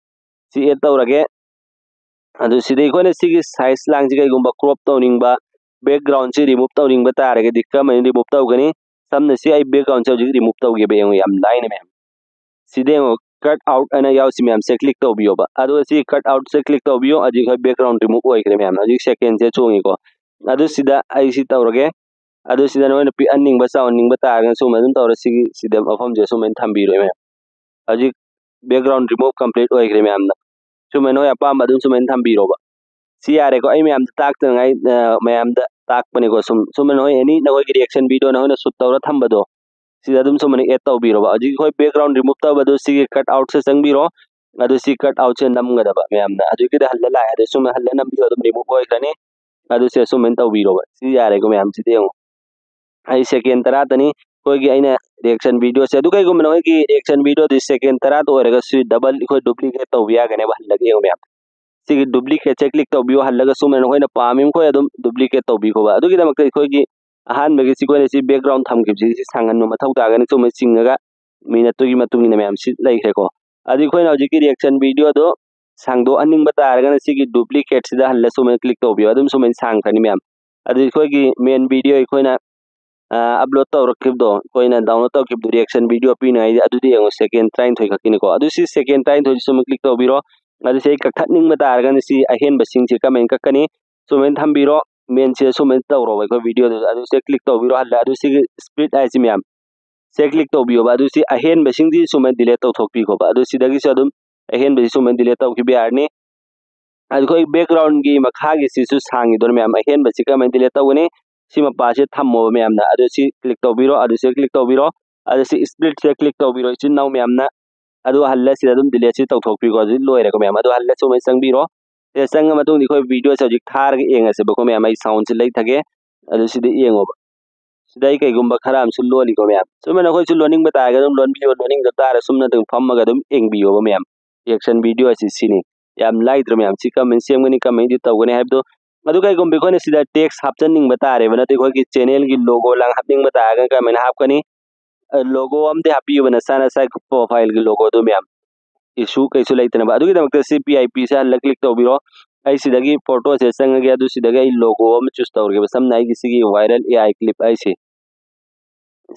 ꯁꯤ add ꯇꯧꯔꯒꯦ꯫ ꯑꯗꯨ ꯁꯤꯗ ꯑꯩꯈꯣꯏꯅ ꯁꯤꯒꯤ size ꯂꯥꯡꯁꯤ ꯀꯩꯒꯨꯝꯕ crop ꯇꯧꯅꯤꯡꯕ, background ꯁꯤ remove ꯇꯧꯅꯤꯡꯕ ꯇꯥꯔꯒꯗꯤ ꯀꯔꯝꯍꯥꯏꯅ remove ꯇꯧꯒꯅꯤ? ꯁꯝꯅ ꯁꯤ ꯑꯩ background ꯁꯦ ꯍꯧꯖꯤꯛ remove ꯇꯧꯒꯦꯕ꯫ ꯌꯦꯡꯉꯨ, ꯌꯥꯝ ꯂꯥꯏꯅ ꯃꯌꯥꯝ꯫ ꯁꯤꯗ ꯌꯦꯡꯉꯣ, cut out ꯑꯅ ꯌꯥꯎꯁꯤ ꯃꯌꯥꯝꯁꯦ click ꯇꯧꯕꯤꯌꯣꯕ꯫ ꯑꯗꯨꯒ ꯁꯤ cut out ꯁꯦ click ꯇꯧꯕꯤꯌꯣ꯫ ꯍꯧꯖꯤꯛ ꯑꯩꯈꯣꯏ background remove ꯑꯣꯏꯈ꯭ꯔꯦ ꯃꯌꯥꯝ꯫ ꯍꯧꯖꯤꯛ second ꯁꯦ ꯆꯣꯡꯉꯤꯀꯣ꯫ ꯑꯗꯨ ꯁꯤꯗ ꯑꯩ ꯁꯤ ꯇꯧꯔꯒꯦ꯫ ꯑꯗꯨ ꯁꯤꯗ ꯅꯣꯏꯅ ꯄꯤꯛꯍꯟꯅꯤꯡꯕ, ꯆꯥꯎꯍꯟꯅꯤꯡꯕ ꯇꯥꯔꯒꯅ ꯁꯨꯝ ꯑꯗꯨꯝ ꯇꯧꯔ ꯁꯤꯒꯤ ꯁꯤꯗ ꯃꯐꯝꯁꯦ ꯁꯨꯝ ꯑꯗꯨꯝ ꯊꯝꯕꯤꯔꯣ ꯃꯌꯥꯝ꯫ ꯍꯧꯖꯤꯛ background remove complete ꯑꯣꯏꯈ꯭ꯔꯦ ꯃꯌꯥꯝꯅ꯫ ꯁꯨꯃꯥꯏꯅ ꯅꯣꯏ ꯑꯄꯥꯝꯕ ꯑꯗꯨꯝ ꯁꯨꯃꯥꯏꯅ ꯊꯝꯕꯤꯔꯣꯕ꯫ ꯁꯤ ꯌꯥꯔꯦꯀꯣ, ꯑꯩ ꯃꯌꯥꯝꯗ ꯇꯥꯛꯇꯅꯉꯥꯏ, ꯑ, ꯃꯌꯥꯝꯗ ꯇꯥꯛꯄꯅꯦꯀꯣ꯫ ꯁꯨꯝ, ꯁꯨꯝ ꯅꯈꯣꯏ any ꯅꯈꯣꯏꯒꯤ reaction video ꯅꯈꯣꯏꯅ shoot ꯇꯧꯔ ꯊꯝꯕꯗꯣ, ꯁꯤꯗ ꯑꯗꯨꯝ ꯁꯨꯃꯥꯏꯅ add ꯇꯧꯕꯤꯔꯣꯕ꯫ ꯍꯧꯖꯤꯛ ꯑꯩꯈꯣꯏ background remove ꯇꯧꯕꯗꯣ ꯁꯤꯒꯤ cut out ꯁꯦ ꯆꯪꯕꯤꯔꯣ, ꯑꯗꯨ ꯁꯤ cut out ꯁꯦ ꯅꯝꯒꯗꯕ ꯃꯌꯥꯝꯅ꯫ ꯍꯧꯖꯤꯛꯀꯤꯗ ꯍꯜꯂ ꯂꯥꯛꯑꯦ, ꯑꯗꯨ ꯁꯨꯝ ꯍꯜꯂ ꯅꯝꯕꯤꯌꯣ, ꯑꯗꯨꯝ remove ꯑꯣꯏꯈ꯭ꯔꯅꯤ꯫ ꯑꯗꯨ ꯁꯦ ꯁꯨꯃꯥꯏꯅ ꯇꯧꯕꯤꯔꯣꯕ꯫ ꯁꯤ ꯌꯥꯔꯦꯀꯣ ꯃꯌꯥꯝ, ꯁꯤꯗ ꯌꯦꯡꯉꯣ꯫ ꯑꯩ second ꯇꯔꯥꯇꯅꯤ ꯑꯩꯈꯣꯏꯒꯤ ꯑꯩꯅ reaction video ꯁꯦ꯫ ꯑꯗꯨ ꯀꯩꯒꯨꯝꯕ ꯅꯈꯣꯏꯒꯤ reaction video ꯗꯤ second ꯇꯔꯥꯇ ꯑꯣꯏꯔꯒꯁꯨ double ꯑꯩꯈꯣꯏ duplicate ꯇꯧꯕ ꯌꯥꯒꯅꯦꯕ꯫ ꯍꯜꯂꯒ ꯌꯦꯡꯉꯣ ꯃꯌꯥꯝ, ꯁꯤꯒꯤ duplicate ꯁꯦ click ꯇꯧꯕꯤꯌꯣ꯫ ꯍꯜꯂꯒ ꯁꯨꯃꯥꯏꯅ ꯅꯈꯣꯏꯅ ꯄꯥꯝꯃꯤ ꯃꯈꯣꯏ ꯑꯗꯨꯝ duplicate ꯇꯧꯕꯤꯈꯣꯕ꯫ ꯑꯗꯨꯒꯤꯗꯃꯛꯇ ꯑꯩꯈꯣꯏꯒꯤ ꯑꯍꯥꯟꯕꯒꯤ ꯁꯤ ꯑꯩꯈꯣꯏꯅ ꯁꯤ background ꯊꯝꯈꯤꯕꯁꯤ ꯁꯤ ꯁꯥꯡꯍꯟꯕ ꯃꯊꯧ ꯇꯥꯒꯅꯤ꯫ ꯁꯨꯝꯕ ꯆꯤꯡꯉꯒ minute ꯇꯨꯒꯤ ꯃꯇꯨꯡ ꯏꯟꯅ ꯃꯌꯥꯝ ꯁꯤ ꯂꯩꯈ꯭ꯔꯦꯀꯣ꯫ ꯑꯗꯨ ꯑꯩꯈꯣꯏꯅ ꯍꯧꯖꯤꯛꯀꯤ reaction video ꯗꯣ ꯁꯥꯡꯗꯣꯛꯍꯟꯅꯤꯡꯕ ꯇꯥꯔꯒꯅ ꯁꯤꯒꯤ duplicate ꯁꯤꯗ ꯍꯜꯂ ꯁꯨꯃꯥꯏꯅ click ꯇꯧꯕꯤꯌꯣ, ꯑꯗꯨꯝ ꯁꯨꯃꯥꯏꯅ ꯁꯥꯡꯈ꯭ꯔꯅꯤ ꯃꯌꯥꯝ꯫ ꯑꯗꯨ ꯑꯩꯈꯣꯏꯒꯤ main video ꯑꯩꯈꯣꯏꯅ ꯑꯞꯂꯣꯗ ꯇꯧꯔꯛꯈꯤꯕꯗꯣ, ꯑꯩꯈꯣꯏꯅ download ꯇꯧꯈꯤꯕꯗꯣ, reaction video ꯄꯤꯅꯉꯥꯏꯗꯤ, ꯑꯗꯨꯗꯤ ꯌꯦꯡꯉꯣ, second ꯇꯔꯥꯅꯤꯊꯣꯏ ꯈꯛꯀꯤꯅꯤꯀꯣ꯫ ꯑꯗꯨ ꯁꯤ second ꯇꯔꯥꯅꯤꯊꯣꯏꯁꯤ ꯁꯨꯃꯥꯏꯅ click ꯇꯧꯕꯤꯔꯣ꯫ ꯑꯗꯨ ꯁꯤ ꯑꯩ ꯀꯛꯊꯠꯅꯤꯡꯕ ꯇꯥꯔꯒꯅ ꯁꯤ ꯑꯍꯦꯟꯕꯁꯤꯡꯁꯤ ꯀꯃꯥꯏꯅ ꯀꯛꯀꯅꯤ? ꯁꯨꯃꯥꯏꯅ ꯊꯝꯕꯤꯔꯣ, main ꯁꯤꯗ ꯁꯨꯃꯥꯏꯅ ꯇꯧꯔꯣꯕ ꯑꯩꯈꯣꯏ video ꯗꯨꯗ꯫ ꯑꯗꯨ ꯁꯤ click ꯇꯧꯕꯤꯔꯣ ꯍꯜꯂ꯫ ꯑꯗꯨ ꯁꯤꯒꯤ split ꯍꯥꯏꯁꯤ ꯃꯌꯥꯝ ꯁꯤ click ꯇꯧꯕꯤꯌꯣꯕ꯫ ꯑꯗꯨ ꯁꯤ ꯑꯍꯦꯟꯕꯁꯤꯡꯗꯤ ꯁꯨꯃꯥꯏꯅ delete ꯇꯧꯊꯣꯛꯄꯤꯈꯣꯕ꯫ ꯑꯗꯨ ꯁꯤꯗꯒꯤꯁꯨ ꯑꯗꯨꯝ ꯑꯍꯦꯟꯕꯁꯤ ꯁꯨꯃꯥꯏꯅ delete ꯇꯧꯈꯤꯕ ꯌꯥꯔꯅꯤ꯫ ꯑꯗꯨ ꯑꯩꯈꯣꯏ background ꯒꯤ ꯃꯈꯥꯒꯤꯁꯤꯁꯨ ꯁꯥꯡꯉꯤꯗꯨꯅ ꯃꯌꯥꯝ, ꯑꯍꯦꯟꯕꯁꯤ ꯀꯃꯥꯏꯅ delete ꯇꯧꯒꯅꯤ? ꯁꯤ ꯃꯄꯥꯁꯤ ꯊꯝꯃꯣꯕ ꯃꯌꯥꯝꯅ꯫ ꯑꯗꯨ ꯁꯤ click ꯇꯧꯕꯤꯔꯣ, ꯑꯗꯨ ꯁꯤ click ꯇꯧꯕꯤꯔꯣ, ꯑꯗꯨ ꯁꯤ split ꯁꯤꯗ click ꯇꯧꯕꯤꯔꯣ ꯏꯆꯤꯟ ꯏꯅꯥꯎ ꯃꯌꯥꯝꯅ꯫ ꯑꯗꯨ ꯍꯜꯂ ꯁꯤꯗ ꯑꯗꯨꯝ delete ꯁꯤ ꯇꯧꯊꯣꯛꯄꯤꯈꯣ꯫ ꯑꯗꯨ ꯂꯣꯏꯔꯦꯀꯣ ꯃꯌꯥꯝ꯫ ꯑꯗꯨ ꯍꯜꯂ ꯁꯨꯃꯥꯏꯅ ꯆꯪꯕꯤꯔꯣ꯫ ꯁꯤꯗ ꯆꯪꯉ ꯃꯇꯨꯡꯗ ꯑꯩꯈꯣꯏ video ꯁꯦ ꯍꯧꯖꯤꯛ ꯊꯥꯔꯒ ꯌꯦꯡꯉꯁꯦꯕꯀꯣ ꯃꯌꯥꯝ꯫ ꯑꯩ sound ꯁꯤ ꯂꯩꯊꯒꯦ꯫ ꯑꯗꯨ ꯁꯤꯗ ꯌꯦꯡꯉꯣꯕ꯫ ꯁꯤꯗ ꯑꯩ ꯀꯩꯒꯨꯝꯕ ꯈꯔ ꯑꯃꯁꯨ ꯂꯣꯜꯂꯤꯀꯣ ꯃꯌꯥꯝ꯫ ꯁꯨꯃꯥꯏꯅ ꯑꯩꯈꯣꯏꯁꯨ ꯂꯣꯟꯅꯤꯡꯕ ꯇꯥꯔꯒꯗꯤ ꯑꯗꯨꯝ ꯂꯣꯟꯕꯤꯌꯣ, ꯂꯣꯟꯅꯤꯡꯗ ꯇꯥꯔꯒ ꯁꯨꯝꯅ ꯑꯗꯨꯝ ꯐꯝꯃꯒ ꯑꯗꯨꯝ ꯌꯦꯡꯕꯤꯌꯣꯕ ꯃꯌꯥꯝ꯫ Reaction video ꯑꯁꯤ ꯁꯤꯅꯤ꯫ ꯌꯥꯝ ꯂꯥꯏꯗ꯭ꯔꯣ ꯃꯌꯥꯝ? ꯁꯤ ꯀꯃꯥꯏꯅ ꯁꯦꯝꯒꯅꯤ, ꯀꯃꯥꯏꯅ edit ꯇꯧꯒꯅꯤ ꯍꯥꯏꯕꯗꯣ꯫ ꯑꯗꯨ ꯀꯩꯒꯨꯝꯕ ꯑꯩꯈꯣꯏꯅ ꯁꯤꯗ text ꯍꯥꯞꯆꯟꯅꯤꯡꯕ ꯇꯥꯔꯦꯕ, ꯅꯠꯇꯦ ꯑꯩꯈꯣꯏꯒꯤ channel ꯒꯤ logo ꯂꯥꯡ ꯍꯥꯞꯅꯤꯡꯕ ꯇꯥꯔꯒꯅ ꯀꯃꯥꯏꯅ ꯍꯥꯞꯀꯅꯤ? ꯑ, logo ꯑꯃꯗꯤ ꯍꯥꯞꯄꯤꯌꯨꯕ, ꯅꯁꯥ ꯅꯁꯥꯒꯤ profile ꯒꯤ logo ꯗꯣ ꯃꯌꯥꯝ꯫ Issue ꯀꯩꯁꯨ ꯂꯩꯇꯅꯕ꯫ ꯑꯗꯨꯒꯤꯗꯃꯛꯇ ꯁꯤ P I P ꯁꯦ ꯍꯜꯂ click ꯇꯧꯕꯤꯔꯣ꯫ ꯑꯩ ꯁꯤꯗꯒꯤ photo ꯁꯦ ꯆꯪꯉꯒꯦ, ꯑꯗꯨ ꯁꯤꯗꯒꯤ ꯑꯩ logo ꯑꯃ choose ꯇꯧꯔꯒꯦꯕ꯫ ꯁꯝꯅ ꯑꯩꯒꯤ ꯁꯤꯒꯤ viral A I clip ꯍꯥꯏꯁꯦ꯫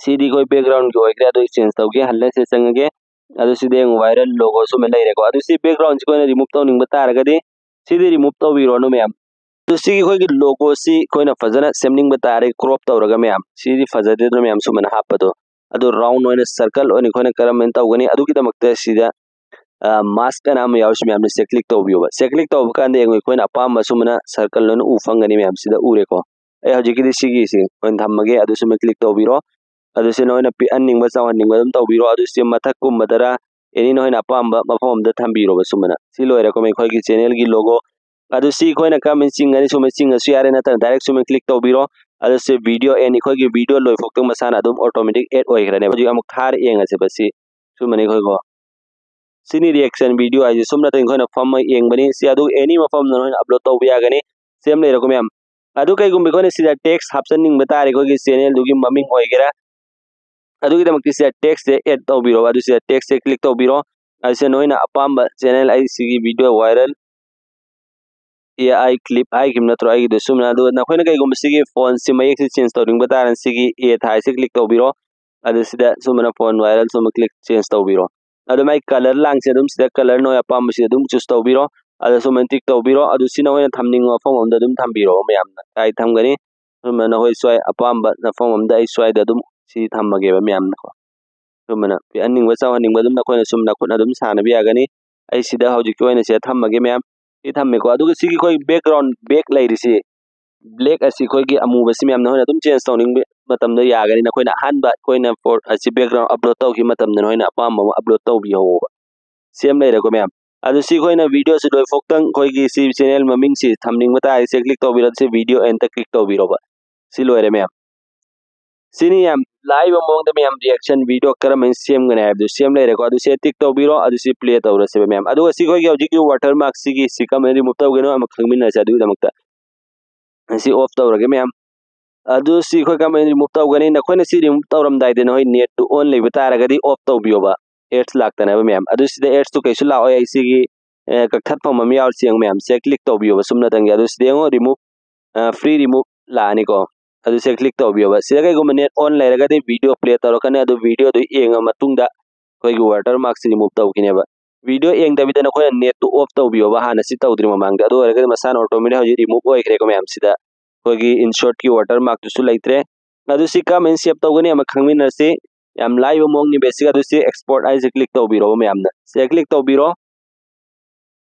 ꯁꯤꯗꯤ ꯑꯩꯈꯣꯏ background ꯒꯤ ꯑꯣꯏꯈ꯭ꯔꯦ, ꯑꯗꯨ ꯑꯩ change ꯇꯧꯒꯦ꯫ ꯍꯜꯂ ꯁꯤ ꯆꯪꯉꯒꯦ꯫ ꯑꯗꯨ ꯁꯤꯗ ꯌꯦꯡꯉꯨ, viral logo ꯁꯨꯃꯥꯏꯅ ꯂꯩꯔꯦꯀꯣ꯫ ꯑꯗꯨ ꯁꯤ background ꯁꯤ ꯑꯩꯈꯣꯏꯅ remove ꯇꯧꯅꯤꯡꯕ ꯇꯥꯔꯒꯗꯤ ꯁꯤꯗꯤ remove ꯇꯧꯕꯤꯔꯣꯅꯨ ꯃꯌꯥꯝ꯫ ꯑꯗꯨ ꯁꯤꯒꯤ ꯑꯩꯈꯣꯏꯒꯤ logo ꯁꯤ ꯑꯩꯈꯣꯏꯅ ꯐꯖꯅ ꯁꯦꯝꯅꯤꯡꯕ ꯇꯥꯔꯦ, crop ꯇꯧꯔꯒ ꯃꯌꯥꯝ꯫ ꯁꯤꯗꯤ ꯐꯖꯗꯦꯗꯅ ꯃꯌꯥꯝ ꯁꯨꯃꯥꯏꯅ ꯍꯥꯞꯄꯗꯣ꯫ ꯑꯗꯨ round ꯑꯣꯏꯅ circle ꯑꯣꯏꯅ ꯑꯩꯈꯣꯏꯅ ꯀꯔꯝꯍꯥꯏꯅ ꯇꯧꯒꯅꯤ? ꯑꯗꯨꯒꯤꯗꯃꯛꯇ ꯁꯤꯗ, ꯑ, mask ꯑꯅ ꯑꯃ ꯌꯥꯎꯔꯤꯁꯤ ꯃꯌꯥꯝꯅ ꯁꯤꯗ click ꯇꯧꯕꯤꯌꯣꯕ꯫ ꯁꯤꯗ click ꯇꯧꯕ ꯀꯥꯟꯗ ꯌꯦꯡꯉꯨ, ꯑꯩꯈꯣꯏꯅ ꯑꯄꯥꯝꯕ ꯁꯨꯃꯥꯏꯅ circle ꯂꯣꯏꯅ ꯎ ꯐꯪꯒꯅꯤ ꯃꯌꯥꯝ꯫ ꯁꯤꯗ ꯎꯔꯦꯀꯣ꯫ ꯑꯩ ꯍꯧꯖꯤꯛꯀꯤꯗꯤ ꯁꯤꯒꯤꯁꯤ ꯑꯣꯏꯅ ꯊꯝꯃꯒꯦ꯫ ꯑꯗꯨ ꯁꯨꯃꯥꯏꯅ click ꯇꯧꯕꯤꯔꯣ꯫ ꯑꯗꯨ ꯁꯤ ꯅꯣꯏꯅ ꯄꯤꯛꯍꯟꯅꯤꯡꯕ ꯆꯥꯎꯍꯟꯅꯤꯡꯕ ꯑꯗꯨꯝ ꯇꯧꯕꯤꯔꯣ꯫ ꯑꯗꯨ ꯁꯤ ꯃꯊꯛꯀꯨꯝꯕꯗꯔ any ꯅꯣꯏꯅ ꯑꯄꯥꯝꯕ ꯃꯐꯝ ꯑꯃꯗ ꯊꯝꯕꯤꯔꯣꯕ ꯁꯨꯃꯥꯏꯅ꯫ ꯁꯤ ꯂꯣꯏꯔꯦꯀꯣ ꯑꯩꯈꯣꯏꯒꯤ channel ꯒꯤ logo꯫ ꯑꯗꯨ ꯁꯤ ꯑꯩꯈꯣꯏꯅ ꯀꯔꯝꯍꯥꯏꯅ ꯆꯤꯡꯒꯅꯤ? ꯁꯨꯃꯥꯏꯅ ꯆꯤꯡꯉꯁꯨ ꯌꯥꯔꯦ, ꯅꯠꯇ꯭ꯔꯒ direct ꯁꯨꯃꯥꯏꯅ click ꯇꯧꯕꯤꯔꯣ꯫ ꯑꯗꯨ ꯁꯤ video end, ꯑꯩꯈꯣꯏꯒꯤ video ꯂꯣꯏꯐꯥꯎꯇ ꯃꯁꯥꯅ ꯑꯗꯨꯝ automatic add ꯑꯣꯏꯈ꯭ꯔꯅꯦꯕ꯫ ꯍꯧꯖꯤꯛ ꯑꯃꯨꯛ ꯊꯥꯔ ꯌꯦꯡꯉꯁꯦꯕ ꯁꯤ꯫ ꯁꯨꯝꯕꯅꯤ ꯑꯩꯈꯣꯏꯀꯣ꯫ ꯁꯤꯅꯤ reaction video ꯍꯥꯏꯁꯦ꯫ ꯁꯨꯝ ꯅꯠꯇꯅ ꯑꯩꯈꯣꯏꯅ ꯐꯝꯃ ꯌꯦꯡꯕꯅꯤ꯫ ꯁꯤ ꯑꯗꯨ any ꯃꯐꯝꯗ ꯅꯣꯏꯅ upload ꯇꯧꯕ ꯌꯥꯒꯅꯤ꯫ Same ꯂꯩꯔꯦꯀꯣ ꯃꯌꯥꯝ꯫ ꯑꯗꯨ ꯀꯩꯒꯨꯝꯕ ꯑꯩꯈꯣꯏꯅ ꯁꯤꯗ text ꯍꯥꯞꯆꯟꯅꯤꯡꯕ ꯇꯥꯔꯦ, ꯑꯩꯈꯣꯏꯒꯤ channel ꯗꯨꯒꯤ ꯃꯃꯤꯡ ꯑꯣꯏꯒꯦꯔꯥ, ꯑꯗꯨꯒꯤꯗꯃꯛꯇ ꯁꯤꯗ text ꯁꯦ add ꯇꯧꯕꯤꯔꯣ꯫ ꯑꯗꯨ ꯁꯤꯗ text ꯁꯦ click ꯇꯧꯕꯤꯔꯣ꯫ ꯑꯁꯤꯗ ꯅꯈꯣꯏꯅ ꯑꯄꯥꯝꯕ ꯆꯦꯅꯦꯜ, ꯑꯩ ꯁꯤꯒꯤ ꯚꯤꯗꯤꯑꯣ ꯋꯥꯏꯔꯦꯜ ꯑꯦ ꯑꯥꯏ ꯀ꯭ꯂꯤꯞ ꯍꯥꯏꯈꯤꯕ ꯅꯠꯇ꯭ꯔꯣ ꯑꯩꯒꯤꯗꯣ? ꯆꯨꯝꯅ꯫ ꯑꯗꯨ ꯅꯈꯣꯏꯅ ꯀꯩꯒꯨꯝꯕ ꯁꯤꯒꯤ ꯐꯣꯟꯁꯤ ꯃꯌꯦꯛꯁꯤ ꯆꯦꯟꯖ ꯇꯧꯅꯤꯡꯕ ꯇꯥꯔꯒꯅ ꯁꯤꯒꯤ ꯑꯦ ꯊꯥꯏꯁꯤ ꯀ꯭ꯂꯤꯛ ꯇꯧꯕꯤꯔꯣ꯫ ꯑꯗꯨ ꯁꯤꯗ ꯁꯨꯃꯥꯏꯅ ꯐꯣꯟ ꯋꯥꯏꯔꯦꯜ ꯁꯨꯝꯕ ꯀ꯭ꯂꯤꯛ ꯆꯦꯟꯖ ꯇꯧꯕꯤꯔꯣ꯫ ꯑꯗꯨ ꯃꯥꯏ ꯀꯂꯔ ꯂꯥꯡꯁꯦ ꯑꯗꯨꯝ ꯁꯤꯗ ꯀꯂꯔ ꯅꯣꯏ ꯑꯄꯥꯝꯕꯁꯤ ꯑꯗꯨꯝ ꯆꯨꯁ ꯇꯧꯕꯤꯔꯣ꯫ ꯑꯗ ꯁꯨꯃꯥꯏꯅ ꯇꯤꯛ ꯇꯧꯕꯤꯔꯣ꯫ ꯑꯗꯨ ꯁꯤ ꯅꯈꯣꯏꯅ ꯊꯝꯅꯤꯡꯕ ꯃꯐꯝ ꯑꯃꯗ ꯑꯗꯨꯝ ꯊꯝꯕꯤꯔꯣ ꯃꯌꯥꯝꯅ꯫ ꯀꯥꯏ ꯊꯝꯒꯅꯤ? ꯁꯨꯝꯅ ꯅꯈꯣꯏ ꯁ꯭ꯋꯥꯏ ꯑꯄꯥꯝꯕ ꯃꯐꯝ ꯑꯃꯗ ꯑꯩ ꯁ꯭ꯋꯥꯏꯗ ꯑꯗꯨꯝ ꯁꯤ ꯊꯝꯃꯒꯦꯕ ꯃꯌꯥꯝꯅꯀꯣ꯫ ꯁꯨꯝꯕꯅ ꯄꯤꯛꯍꯟꯅꯤꯡꯕ ꯆꯥꯎꯍꯟꯅꯤꯡꯕ ꯑꯗꯨꯝ ꯅꯈꯣꯏꯅ ꯁꯨꯝ ꯅꯈꯨꯠꯅ ꯑꯗꯨꯝ ꯁꯥꯟꯅꯕ ꯌꯥꯒꯅꯤ꯫ ꯑꯩ ꯁꯤꯗ ꯍꯧꯖꯤꯛꯀꯤ ꯑꯣꯏꯅ ꯁꯤꯗ ꯊꯝꯃꯒꯦ ꯃꯌꯥꯝ꯫ ꯁꯤ ꯊꯝꯃꯦꯀꯣ꯫ ꯑꯗꯨꯒ ꯁꯤꯒꯤ ꯑꯩꯈꯣꯏ ꯕꯦꯛꯒ꯭ꯔꯥꯎꯟ ꯕꯦꯛ ꯂꯩꯔꯤꯁꯤ, ꯕ꯭ꯂꯦꯛ ꯑꯁꯤ ꯑꯩꯈꯣꯏꯒꯤ ꯑꯃꯨꯕꯁꯤ ꯃꯌꯥꯝ ꯅꯈꯣꯏꯅ ꯑꯗꯨꯝ ꯆꯦꯟꯖ ꯇꯧꯅꯤꯡꯕ ꯃꯇꯝꯗ ꯌꯥꯒꯅꯤ꯫ ꯅꯈꯣꯏꯅ ꯑꯍꯥꯟꯕ ꯑꯩꯈꯣꯏꯅ ꯐꯣ-, ꯑꯁꯤ ꯕꯦꯛꯒ꯭ꯔꯥꯎꯟ ꯑꯞꯂꯣꯗ ꯇꯧꯈꯤꯕ ꯃꯇꯝꯗ ꯅꯈꯣꯏꯅ ꯑꯄꯥꯝꯕ ꯑꯃ ꯑꯞꯂꯣꯗ ꯇꯧꯕꯤꯍꯧꯕ꯫ ꯁꯦꯝ ꯂꯩꯔꯦꯀꯣ ꯃꯌꯥꯝ꯫ ꯑꯗꯨ ꯁꯤ ꯑꯩꯈꯣꯏꯅ ꯚꯤꯗꯤꯑꯣꯁꯤ ꯂꯣꯏꯐꯥꯎꯇꯪ ꯑꯩꯈꯣꯏꯒꯤ ꯁꯤ ꯆꯦꯅꯦꯜ ꯃꯃꯤꯡꯁꯤ ꯊꯝꯅꯤꯡꯕ ꯇꯥꯔꯒꯗꯤ ꯁꯤ ꯀ꯭ꯂꯤꯛ ꯇꯧꯕꯤꯔꯣ꯫ ꯁꯤ ꯚꯤꯗꯤꯑꯣ ꯑꯦꯟꯗ ꯀ꯭ꯂꯤꯛ ꯇꯧꯕꯤꯔꯣꯕ꯫ ꯁꯤ ꯂꯣꯏꯔꯦ ꯃꯌꯥꯝ꯫ ꯁꯤꯅꯤ ꯌꯥꯝ ꯂꯥꯏꯕ ꯃꯑꯣꯡꯗ ꯃꯌꯥꯝ ꯔꯤꯌꯦꯛꯁꯟ ꯚꯤꯗꯤꯑꯣ ꯀꯔꯝꯍꯥꯏꯅ ꯁꯦꯝꯒꯅꯤ ꯍꯥꯏꯕꯗꯨ ꯁꯦꯝ ꯂꯩꯔꯦꯀꯣ꯫ ꯑꯗꯨ ꯁꯤ ꯇꯤꯛ ꯇꯧꯕꯤꯔꯣ꯫ ꯑꯗꯨ ꯁꯤ ꯄ꯭ꯂꯦ ꯇꯧꯔꯁꯦꯕ ꯃꯌꯥꯝ꯫ ꯑꯗꯨꯒ ꯁꯤ ꯑꯩꯈꯣꯏꯒꯤ ꯍꯧꯖꯤꯛꯀꯤ ꯋꯥꯇꯔ ꯃꯥꯔꯛꯁꯤꯒꯤ ꯁꯤ ꯀꯃꯥꯏꯅ ꯔꯤꯃꯨꯚ ꯇꯧꯒꯅꯣ ꯑꯃ ꯈꯪꯃꯤꯟꯅꯁꯦ꯫ ꯑꯗꯨꯒꯤꯗꯃꯛꯇ ꯁꯤ ꯑꯣꯐ ꯇꯧꯔꯒꯦ ꯃꯌꯥꯝ꯫ ꯑꯗꯨ ꯁꯤ ꯑꯩꯈꯣꯏ ꯀꯃꯥꯏꯅ ꯔꯤꯃꯨꯚ ꯇꯧꯒꯅꯤ? ꯅꯈꯣꯏꯅ ꯁꯤ ꯔꯤꯃꯨꯚ ꯇꯧꯔꯝꯗꯥꯏꯗ ꯅꯈꯣꯏ ꯅꯦꯠꯇꯨ ꯑꯣꯟ ꯂꯩꯕ ꯇꯥꯔꯒꯗꯤ ꯑꯣꯐ ꯇꯧꯕꯤꯌꯣꯕ꯫ ꯑꯦꯗꯁ ꯂꯥꯛꯇꯅꯕ ꯃꯌꯥꯝ꯫ ꯑꯗꯨ ꯁꯤꯗ ꯑꯦꯗꯁꯇꯨ ꯀꯩꯁꯨ ꯂꯥꯛꯑꯣꯏ꯫ ꯑꯩ ꯁꯤꯒꯤ, ꯑꯦ, ꯀꯛꯊꯠꯐꯝ ꯑꯃ ꯌꯥꯎꯔꯤ, ꯌꯦꯡꯉꯨ ꯃꯌꯥꯝ꯫ ꯁꯦ ꯀ꯭ꯂꯤꯛ ꯇꯧꯕꯤꯌꯣꯕ ꯁꯨꯞꯅꯇꯪꯒꯤ꯫ ꯑꯗꯨ ꯁꯤꯗ ꯌꯦꯡꯉꯣ ꯔꯤꯃꯨꯚ, ꯑ, ꯐ꯭ꯔꯤ ꯔꯤꯃꯨꯚ ꯂꯥꯛꯑꯅꯤꯀꯣ꯫ ꯑꯗꯨ ꯁꯦ ꯀ꯭ꯂꯤꯛ ꯇꯧꯕꯤꯌꯣꯕ꯫ ꯁꯤꯗ ꯀꯩꯒꯨꯝꯕ ꯅꯦꯠ ꯑꯣꯟ ꯂꯩꯔꯒꯗꯤ ꯚꯤꯗꯤꯑꯣ ꯄ꯭ꯂꯦ ꯇꯧꯔꯛꯀꯅꯤ꯫ ꯑꯗꯨ ꯚꯤꯗꯤꯑꯣꯗꯨ ꯌꯦꯡꯉ ꯃꯇꯨꯡꯗ ꯑꯩꯈꯣꯏꯒꯤ ꯋꯥꯇꯔ ꯃꯥꯔꯛꯁꯤ ꯔꯤꯃꯨꯚ ꯇꯧꯈꯤꯅꯦꯕ꯫ ꯚꯤꯗꯤꯑꯣ ꯌꯦꯡꯗꯕꯤꯗ ꯅꯈꯣꯏꯅ ꯅꯦꯠꯇꯨ ꯑꯣꯐ ꯇꯧꯕꯤꯌꯣꯕ ꯍꯥꯟꯅ ꯁꯤ ꯇꯧꯗ꯭ꯔꯤ ꯃꯃꯥꯡꯗ꯫ ꯑꯗꯨ ꯑꯣꯏꯔꯒꯗꯤ ꯃꯁꯥꯅ ꯑꯣꯇꯣꯃꯦꯇꯤꯛ ꯍꯧꯖꯤꯛ ꯔꯤꯃꯨꯚ ꯑꯣꯏꯈ꯭ꯔꯦꯀꯣ ꯃꯌꯥꯝ꯫ ꯁꯤꯗ ꯑꯩꯈꯣꯏꯒꯤ ꯏꯟꯁꯔꯠꯀꯤ ꯋꯥꯇꯔ ꯃꯥꯔꯛꯇꯨꯁꯨ ꯂꯩꯇ꯭ꯔꯦ꯫ ꯑꯗꯨ ꯁꯤ ꯀꯔꯝꯍꯥꯏꯅ ꯁꯦꯞ ꯇꯧꯒꯅꯤ ꯑꯃ ꯈꯪꯃꯤꯟꯅꯁꯤ꯫ ꯌꯥꯝ ꯂꯥꯏꯕ ꯃꯑꯣꯡꯅꯤ ꯕꯦꯁꯤꯛ꯫ ꯑꯗꯨ ꯁꯤ ꯑꯦꯛꯁꯄꯣꯔꯠ ꯍꯥꯏꯁꯦ ꯀ꯭ꯂꯤꯛ ꯇꯧꯕꯤꯔꯣꯕ ꯃꯌꯥꯝꯅ꯫ ꯁꯤꯗ ꯀ꯭ꯂꯤꯛ ꯇꯧꯕꯤꯔꯣ꯫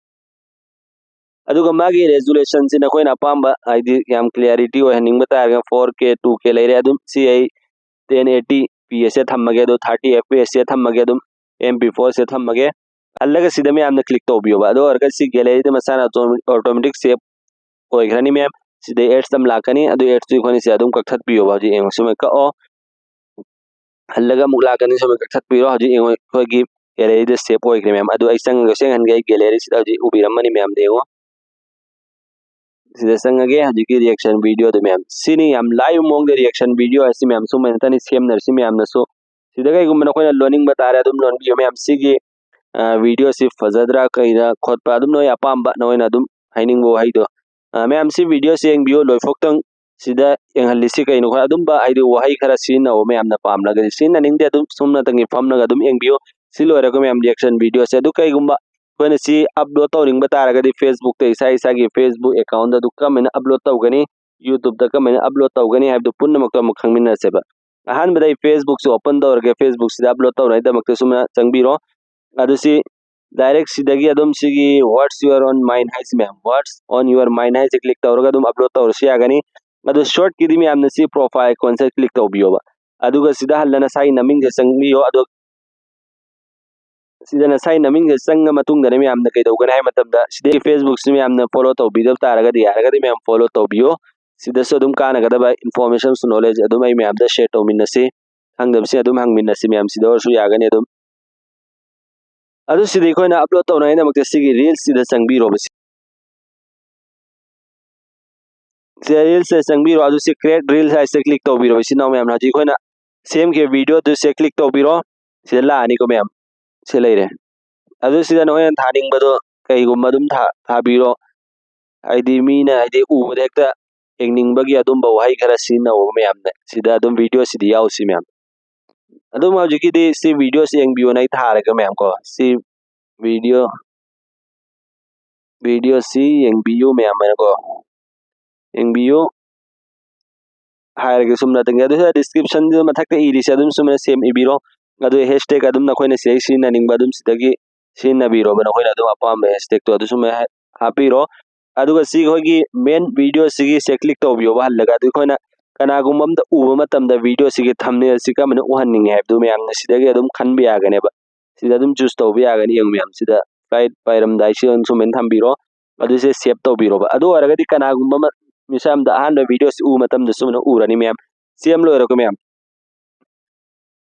ꯑꯗꯨꯒ ꯃꯥꯒꯤ ꯔꯦꯖꯨꯂꯦꯁꯟꯁꯤ ꯅꯈꯣꯏꯅ ꯑꯄꯥꯝꯕ, ꯍꯥꯏꯗꯤ ꯌꯥꯝ ꯀ꯭ꯂꯤꯌꯥꯔꯤꯇꯤ ꯑꯣꯏꯍꯟꯅꯤꯡꯕ ꯇꯥꯔꯒꯅ ꯐꯣꯔ ꯀꯦ, ꯇꯨ ꯀꯦ ꯂꯩꯔꯦ꯫ ꯑꯗꯨꯝ ꯁꯤ ꯑꯩ ꯇꯦꯟ ꯑꯦꯠꯇꯤ ꯄꯤ ꯑꯁꯦ ꯊꯝꯃꯒꯦ, ꯑꯗꯣ ꯊꯥꯔꯇꯤ ꯑꯦꯐ ꯄꯤ ꯑꯦꯁꯁꯦ ꯊꯝꯃꯒꯦ, ꯑꯗꯨꯝ ꯑꯦꯝ ꯄꯤ ꯐꯣꯔꯁꯦ ꯊꯝꯃꯒꯦ꯫ ꯍꯜꯂꯒ ꯁꯤꯗ ꯃꯌꯥꯝꯅ ꯀ꯭ꯂꯤꯛ ꯇꯧꯕꯤꯌꯣꯕ꯫ ꯑꯗꯨ ꯑꯣꯏꯔꯒ ꯁꯤ ꯒꯦꯂꯔꯤꯗ ꯃꯁꯥꯅ ꯑꯣꯇꯣꯃꯦꯇꯤꯛ ꯁꯦꯞ ꯑꯣꯏꯈ꯭ꯔꯅꯤ ꯃꯌꯥꯝ꯫ ꯁꯤꯗ ꯑꯦꯗꯁ ꯑꯃ ꯂꯥꯛꯀꯅꯤ, ꯑꯗꯨ ꯑꯦꯗꯁꯇꯨ ꯑꯩꯈꯣꯏꯅ ꯁꯤ ꯑꯗꯨꯝ ꯀꯛꯊꯠꯄꯤꯌꯣꯕ꯫ ꯍꯧꯖꯤꯛ ꯌꯦꯡꯉꯣ, ꯁꯨꯃꯥꯏꯅ ꯀꯛꯑꯣ꯫ ꯍꯜꯂꯒ ꯑꯃꯨꯛ ꯂꯥꯛꯀꯅꯤ, ꯁꯨꯃꯥꯏꯅ ꯀꯛꯊꯠꯄꯤꯔꯣ꯫ ꯍꯧꯖꯤꯛ ꯌꯦꯡꯉꯣ, ꯑꯩꯈꯣꯏꯒꯤ ꯒꯦꯂꯔꯤꯗ ꯁꯦꯞ ꯑꯣꯏꯈ꯭ꯔꯦ ꯃꯌꯥꯝ꯫ ꯑꯗꯨ ꯑꯩ ꯆꯪꯉꯒ ꯁꯦꯡꯍꯟꯒꯦ꯫ ꯑꯩ ꯒꯦꯂꯔꯤꯁꯤꯗ ꯍꯧꯖꯤꯛ ꯎꯕꯤꯔꯝꯃꯅꯤ ꯃꯌꯥꯝꯗ ꯌꯦꯡꯉꯣ꯫ ꯁꯤꯗ ꯆꯪꯉꯒꯦ꯫ ꯍꯧꯖꯤꯛꯀꯤ ꯔꯤꯌꯦꯛꯁꯟ ꯚꯤꯗꯤꯑꯣꯗꯣ ꯃꯌꯥꯝ, ꯁꯤꯅꯤ ꯌꯥꯝ ꯂꯥꯏꯕ ꯃꯑꯣꯡꯗ ꯔꯤꯌꯦꯛꯁꯟ ꯚꯤꯗꯤꯑꯣ ꯍꯥꯏꯁꯤ ꯃꯌꯥꯝ꯫ ꯁꯨꯝꯕ ꯅꯠꯇꯅꯤ ꯁꯦꯝꯅꯔꯤꯁꯤ ꯃꯌꯥꯝꯅꯁꯨ꯫ ꯁꯤꯗ ꯀꯩꯒꯨꯝꯕ ꯅꯈꯣꯏꯅ ꯂꯣꯟꯅꯤꯡꯕ ꯇꯥꯔꯦ ꯑꯗꯨꯝ ꯂꯣꯟꯕꯤꯌꯨ ꯃꯌꯥꯝ꯫ ꯁꯤꯒꯤ ꯚꯤꯗꯤꯑꯣꯁꯤ ꯐꯖꯗ꯭ꯔꯥ ꯀꯩꯅ ꯈꯣꯠꯄ ꯑꯗꯨꯝ ꯅꯣꯏ ꯑꯄꯥꯝꯕ ꯅꯣꯏꯅ ꯑꯗꯨꯝ ꯍꯥꯏꯅꯤꯡꯕ ꯋꯥꯍꯩꯗꯣ꯫ ꯃꯌꯥꯝꯁꯤ ꯚꯤꯗꯤꯑꯣꯁꯤ ꯌꯦꯡꯕꯤꯌꯨ, ꯂꯣꯏꯐꯥꯎꯇꯪ ꯁꯤꯗ ꯌꯦꯡꯍꯜꯂꯤꯁꯤ ꯀꯩꯅꯣ ꯈꯔ ꯑꯗꯨꯝꯕ ꯍꯥꯏꯗꯤ ꯋꯥꯍꯩ ꯈꯔ ꯁꯤꯖꯤꯟꯅꯧ꯫ ꯃꯌꯥꯝꯅ ꯄꯥꯝꯂꯒꯗꯤ ꯁꯤꯖꯤꯟꯅꯅꯤꯡꯗꯦ ꯑꯗꯨꯝ ꯁꯨꯝꯅꯇꯪꯒꯤ ꯐꯝꯂꯒ ꯑꯗꯨꯝ ꯌꯦꯡꯕꯤꯌꯨ꯫ ꯁꯤ ꯂꯣꯏꯔꯒ ꯃꯌꯥꯝ ꯔꯤꯌꯦꯛꯁꯟ ꯚꯤꯗꯤꯑꯣꯁꯦ ꯑꯗꯨ ꯀꯩꯒꯨꯝꯕ ꯑꯩꯈꯣꯏꯅ ꯁꯤ ꯑꯞꯂꯣꯗ ꯇꯧꯅꯤꯡꯕ ꯇꯥꯔꯒꯗꯤ ꯐꯦꯁꯕꯨꯛꯇ ꯏꯁꯥ ꯏꯁꯥꯒꯤ ꯐꯦꯁꯕꯨꯛ ꯑꯦꯀꯥꯎꯟꯗ ꯑꯗꯨ ꯀꯔꯝꯍꯥꯏꯅ ꯑꯞꯂꯣꯗ ꯇꯧꯒꯅꯤ, ꯌꯨꯇ꯭ꯌꯨꯕꯇ ꯀꯔꯝꯍꯥꯏꯅ ꯑꯞꯂꯣꯗ ꯇꯧꯒꯅꯤ ꯍꯥꯏꯕꯗꯨ ꯄꯨꯝꯅꯃꯛꯇꯣ ꯑꯃꯨꯛ ꯈꯪꯃꯤꯟꯅꯁꯦꯕ꯫ ꯑꯍꯥꯟꯕꯗ ꯑꯩ ꯐꯦꯁꯕꯨꯛꯁꯦ ꯑꯣꯄꯟ ꯇꯧꯔꯒꯦ꯫ ꯐꯦꯁꯕꯨꯛꯁꯤꯗ ꯑꯞꯂꯣꯗ ꯇꯧꯅꯉꯥꯏꯗꯃꯛꯇ ꯁꯨꯝꯅ ꯆꯪꯕꯤꯔꯣ꯫ ꯑꯗꯨ ꯁꯤ ꯗꯥꯏꯔꯦꯛ ꯁꯤꯗꯒꯤ ꯑꯗꯨꯝ ꯁꯤꯒꯤ "What's your on mind" ꯍꯥꯏꯁꯤ ꯃꯌꯥꯝ, "What's on your mind" ꯍꯥꯏꯁꯦ ꯀ꯭ꯂꯤꯛ ꯇꯧꯔꯒ ꯑꯗꯨꯝ ꯑꯞꯂꯣꯗ ꯇꯧꯔꯁꯨ ꯌꯥꯒꯅꯤ꯫ ꯑꯗꯨ ꯁꯣꯔꯠꯀꯤꯗꯤ ꯃꯌꯥꯝꯅ ꯁꯤ ꯄ꯭ꯔꯣꯐꯥꯏꯜ ꯑꯥꯏꯀꯣꯟꯁꯦ ꯀ꯭ꯂꯤꯛ ꯇꯧꯕꯤꯌꯣꯕ꯫ ꯑꯗꯨꯒ ꯁꯤꯗ ꯍꯜꯂ ꯅꯁꯥꯒꯤ ꯅꯃꯤꯡꯁꯦ ꯆꯪꯕꯤꯌꯣ꯫ ꯑꯗꯣ ꯁꯤꯗ ꯅꯁꯥꯒꯤ ꯅꯃꯤꯡꯁꯦ ꯆꯪꯉ ꯃꯇꯨꯡꯗꯅꯦ ꯃꯌꯥꯝꯅ ꯀꯩꯗꯧꯒꯅꯤ ꯍꯥꯏ ꯃꯇꯝꯗ, ꯁꯤꯗꯒꯤ ꯐꯦꯁꯕꯨꯛꯁꯤ ꯃꯌꯥꯝꯅ ꯐꯣꯂꯣ ꯇꯧꯕꯤꯗꯕ ꯇꯥꯔꯒꯗꯤ, ꯌꯥꯔꯒꯗꯤ ꯃꯌꯥꯝ ꯐꯣꯂꯣ ꯇꯧꯕꯤꯌꯣ꯫ ꯁꯤꯗꯁꯨ ꯑꯗꯨꯝ ꯀꯥꯟꯅꯒꯗꯕ ꯏꯟꯐꯣꯔꯃꯦꯁꯟꯁꯨ, ꯅꯣꯂꯦꯖ ꯑꯗꯨꯝ ꯑꯩ ꯃꯌꯥꯝꯗ ꯁꯦꯌꯔ ꯇꯧꯃꯤꯟꯅꯁꯤ꯫ ꯈꯪꯗꯕꯁꯤꯡ ꯑꯗꯨꯝ ꯍꯪꯃꯤꯟꯅꯁꯤ ꯃꯌꯥꯝ, ꯁꯤꯗ ꯑꯣꯏꯔꯁꯨ ꯌꯥꯒꯅꯤ ꯑꯗꯨꯝ꯫ ꯑꯗꯨ ꯁꯤꯗ ꯑꯩꯈꯣꯏꯅ ꯑꯞꯂꯣꯗ ꯇꯧꯅꯉꯥꯏꯗꯃꯛꯇ ꯁꯤꯒꯤ ꯔꯤꯜꯁꯁꯤꯗ ꯆꯪꯕꯤꯔꯣꯕ꯫ ꯁꯤ ꯁꯤꯗ ꯔꯤꯜꯁꯁꯦ ꯆꯪꯕꯤꯔꯣ, ꯑꯗꯨ ꯁꯤ ꯀ꯭ꯔꯤꯌꯦꯠ ꯔꯤꯜꯁ ꯍꯥꯏꯁꯦ ꯀ꯭ꯂꯤꯛ ꯇꯧꯕꯤꯔꯣ꯫ ꯏꯆꯤꯟ ꯏꯅꯥꯎ ꯃꯌꯥꯝꯅ ꯍꯧꯖꯤꯛ ꯑꯩꯈꯣꯏꯅ ꯁꯦꯝꯈꯤꯕ ꯚꯤꯗꯤꯑꯣꯗꯨ ꯁꯦ ꯀ꯭ꯂꯤꯛ ꯇꯧꯕꯤꯔꯣ꯫ ꯁꯤꯗ ꯂꯥꯛꯑꯅꯤꯀꯣ ꯃꯌꯥꯝ, ꯁꯤ ꯂꯩꯔꯦ꯫ ꯑꯗꯨ ꯁꯤꯗ ꯅꯈꯣꯏꯅ ꯊꯥꯅꯤꯡꯕꯗꯣ ꯀꯩꯒꯨꯝꯕ ꯑꯗꯨꯝ ꯊꯥ-, ꯊꯥꯕꯤꯔꯣ꯫ ꯍꯥꯏꯗꯤ ꯃꯤꯅ ꯍꯥꯏꯗꯤ ꯎꯕꯗ ꯍꯦꯛꯇ ꯌꯦꯡꯅꯤꯡꯕꯒꯤ ꯑꯗꯨꯝꯕ ꯋꯥꯍꯩ ꯈꯔ ꯁꯤꯖꯤꯟꯅꯧꯕ ꯃꯌꯥꯝꯅ꯫ ꯁꯤꯗ ꯑꯗꯨꯝ ꯚꯤꯗꯤꯑꯣꯁꯤꯗꯤ ꯌꯥꯎꯁꯤ ꯃꯌꯥꯝ꯫ ꯑꯗꯨꯝ ꯍꯧꯖꯤꯛꯀꯤꯗꯤ ꯁꯤ ꯚꯤꯗꯤꯑꯣꯁꯤ ꯌꯦꯡꯕꯤꯌꯣꯅ ꯑꯩ ꯊꯥꯔꯒ ꯃꯌꯥꯝ ꯀꯣ, ꯁꯤ ꯚꯤꯗꯤꯑꯣ, ꯚꯤꯗꯤꯑꯣꯁꯤ ꯌꯦꯡꯕꯤꯌꯨ ꯃꯌꯥꯝ ꯍꯥꯏꯅꯀꯣ, ꯌꯦꯡꯕꯤꯌꯨ ꯍꯥꯏꯔꯒꯦ ꯁꯨꯝꯅꯇꯪꯒꯤ꯫ ꯑꯗꯨ ꯁꯤꯗ ꯗꯤꯁꯀ꯭ꯔꯤꯞꯁꯟꯗꯨ ꯃꯊꯛꯇ ꯏꯔꯤꯁꯦ ꯑꯗꯨꯝ ꯁꯨꯃꯥꯏꯅ ꯁꯦꯝ ꯏꯕꯤꯔꯣ꯫ ꯑꯗꯨ ꯍꯦꯁꯇꯦꯒ ꯑꯗꯨꯝ ꯅꯈꯣꯏꯅ ꯁꯤꯗꯩ ꯁꯤꯖꯤꯟꯅꯅꯤꯡꯕ ꯑꯗꯨꯝ ꯁꯤꯗꯒꯤ ꯁꯤꯖꯤꯟꯅꯕꯤꯔꯣꯕ, ꯅꯈꯣꯏꯅ ꯑꯗꯨꯝ ꯑꯄꯥꯝꯕ ꯍꯦꯁꯇꯦꯒꯇꯣ ꯑꯗꯨ ꯁꯨꯃꯥꯏꯅ ꯍꯥ-, ꯍꯥꯞꯄꯤꯔꯣ꯫ ꯑꯗꯨꯒ ꯁꯤ ꯑꯩꯈꯣꯏꯒꯤ ꯃꯦꯟ ꯚꯤꯗꯤꯑꯣꯁꯤꯒꯤ ꯁꯦ ꯀ꯭ꯂꯤꯛ ꯇꯧꯕꯤꯌꯣꯕ ꯍꯜꯂꯒ꯫ ꯑꯗꯨ ꯑꯩꯈꯣꯏꯅ ꯀꯅꯥꯒꯨꯝꯕ ꯑꯝꯗ ꯎꯕ ꯃꯇꯝꯗ ꯚꯤꯗꯤꯑꯣꯁꯤꯒꯤ ꯊꯝꯅꯦꯜꯁꯤ ꯀꯔꯝꯕꯅ ꯎꯍꯟꯅꯤꯡꯉꯦ ꯍꯥꯏꯕꯗꯨ ꯃꯌꯥꯝꯅ ꯁꯤꯗꯒꯤ ꯑꯗꯨꯝ ꯈꯟꯕ ꯌꯥꯒꯅꯦꯕ꯫ ꯁꯤꯗ ꯑꯗꯨꯝ ꯆꯨꯁ ꯇꯧꯕ ꯌꯥꯒꯅꯤ꯫ ꯌꯦꯡꯉꯨ ꯃꯌꯥꯝ, ꯁꯤꯗ ꯄꯥꯏ-, ꯄꯥꯏꯔꯝꯗꯥꯏꯁꯤꯗ ꯁꯨꯃꯥꯏꯅ ꯊꯝꯕꯤꯔꯣ꯫ ꯑꯗꯨꯁꯦ ꯁꯦꯞ ꯇꯧꯕꯤꯔꯣꯕ꯫ ꯑꯗꯨ ꯑꯣꯏꯔꯒꯗꯤ ꯀꯅꯥꯒꯨꯝꯕ ꯑꯃ ꯃꯤꯁꯛ ꯑꯃꯗ ꯑꯍꯥꯟꯕ ꯚꯤꯗꯤꯑꯣꯁꯤ ꯎꯕ ꯃꯇꯝꯗ ꯁꯨꯃꯥꯏꯅ ꯎꯔꯅꯤ ꯃꯌꯥꯝ꯫ ꯁꯤ ꯑꯃ ꯂꯣꯏꯔꯣꯀꯣ ꯃꯌꯥꯝ꯫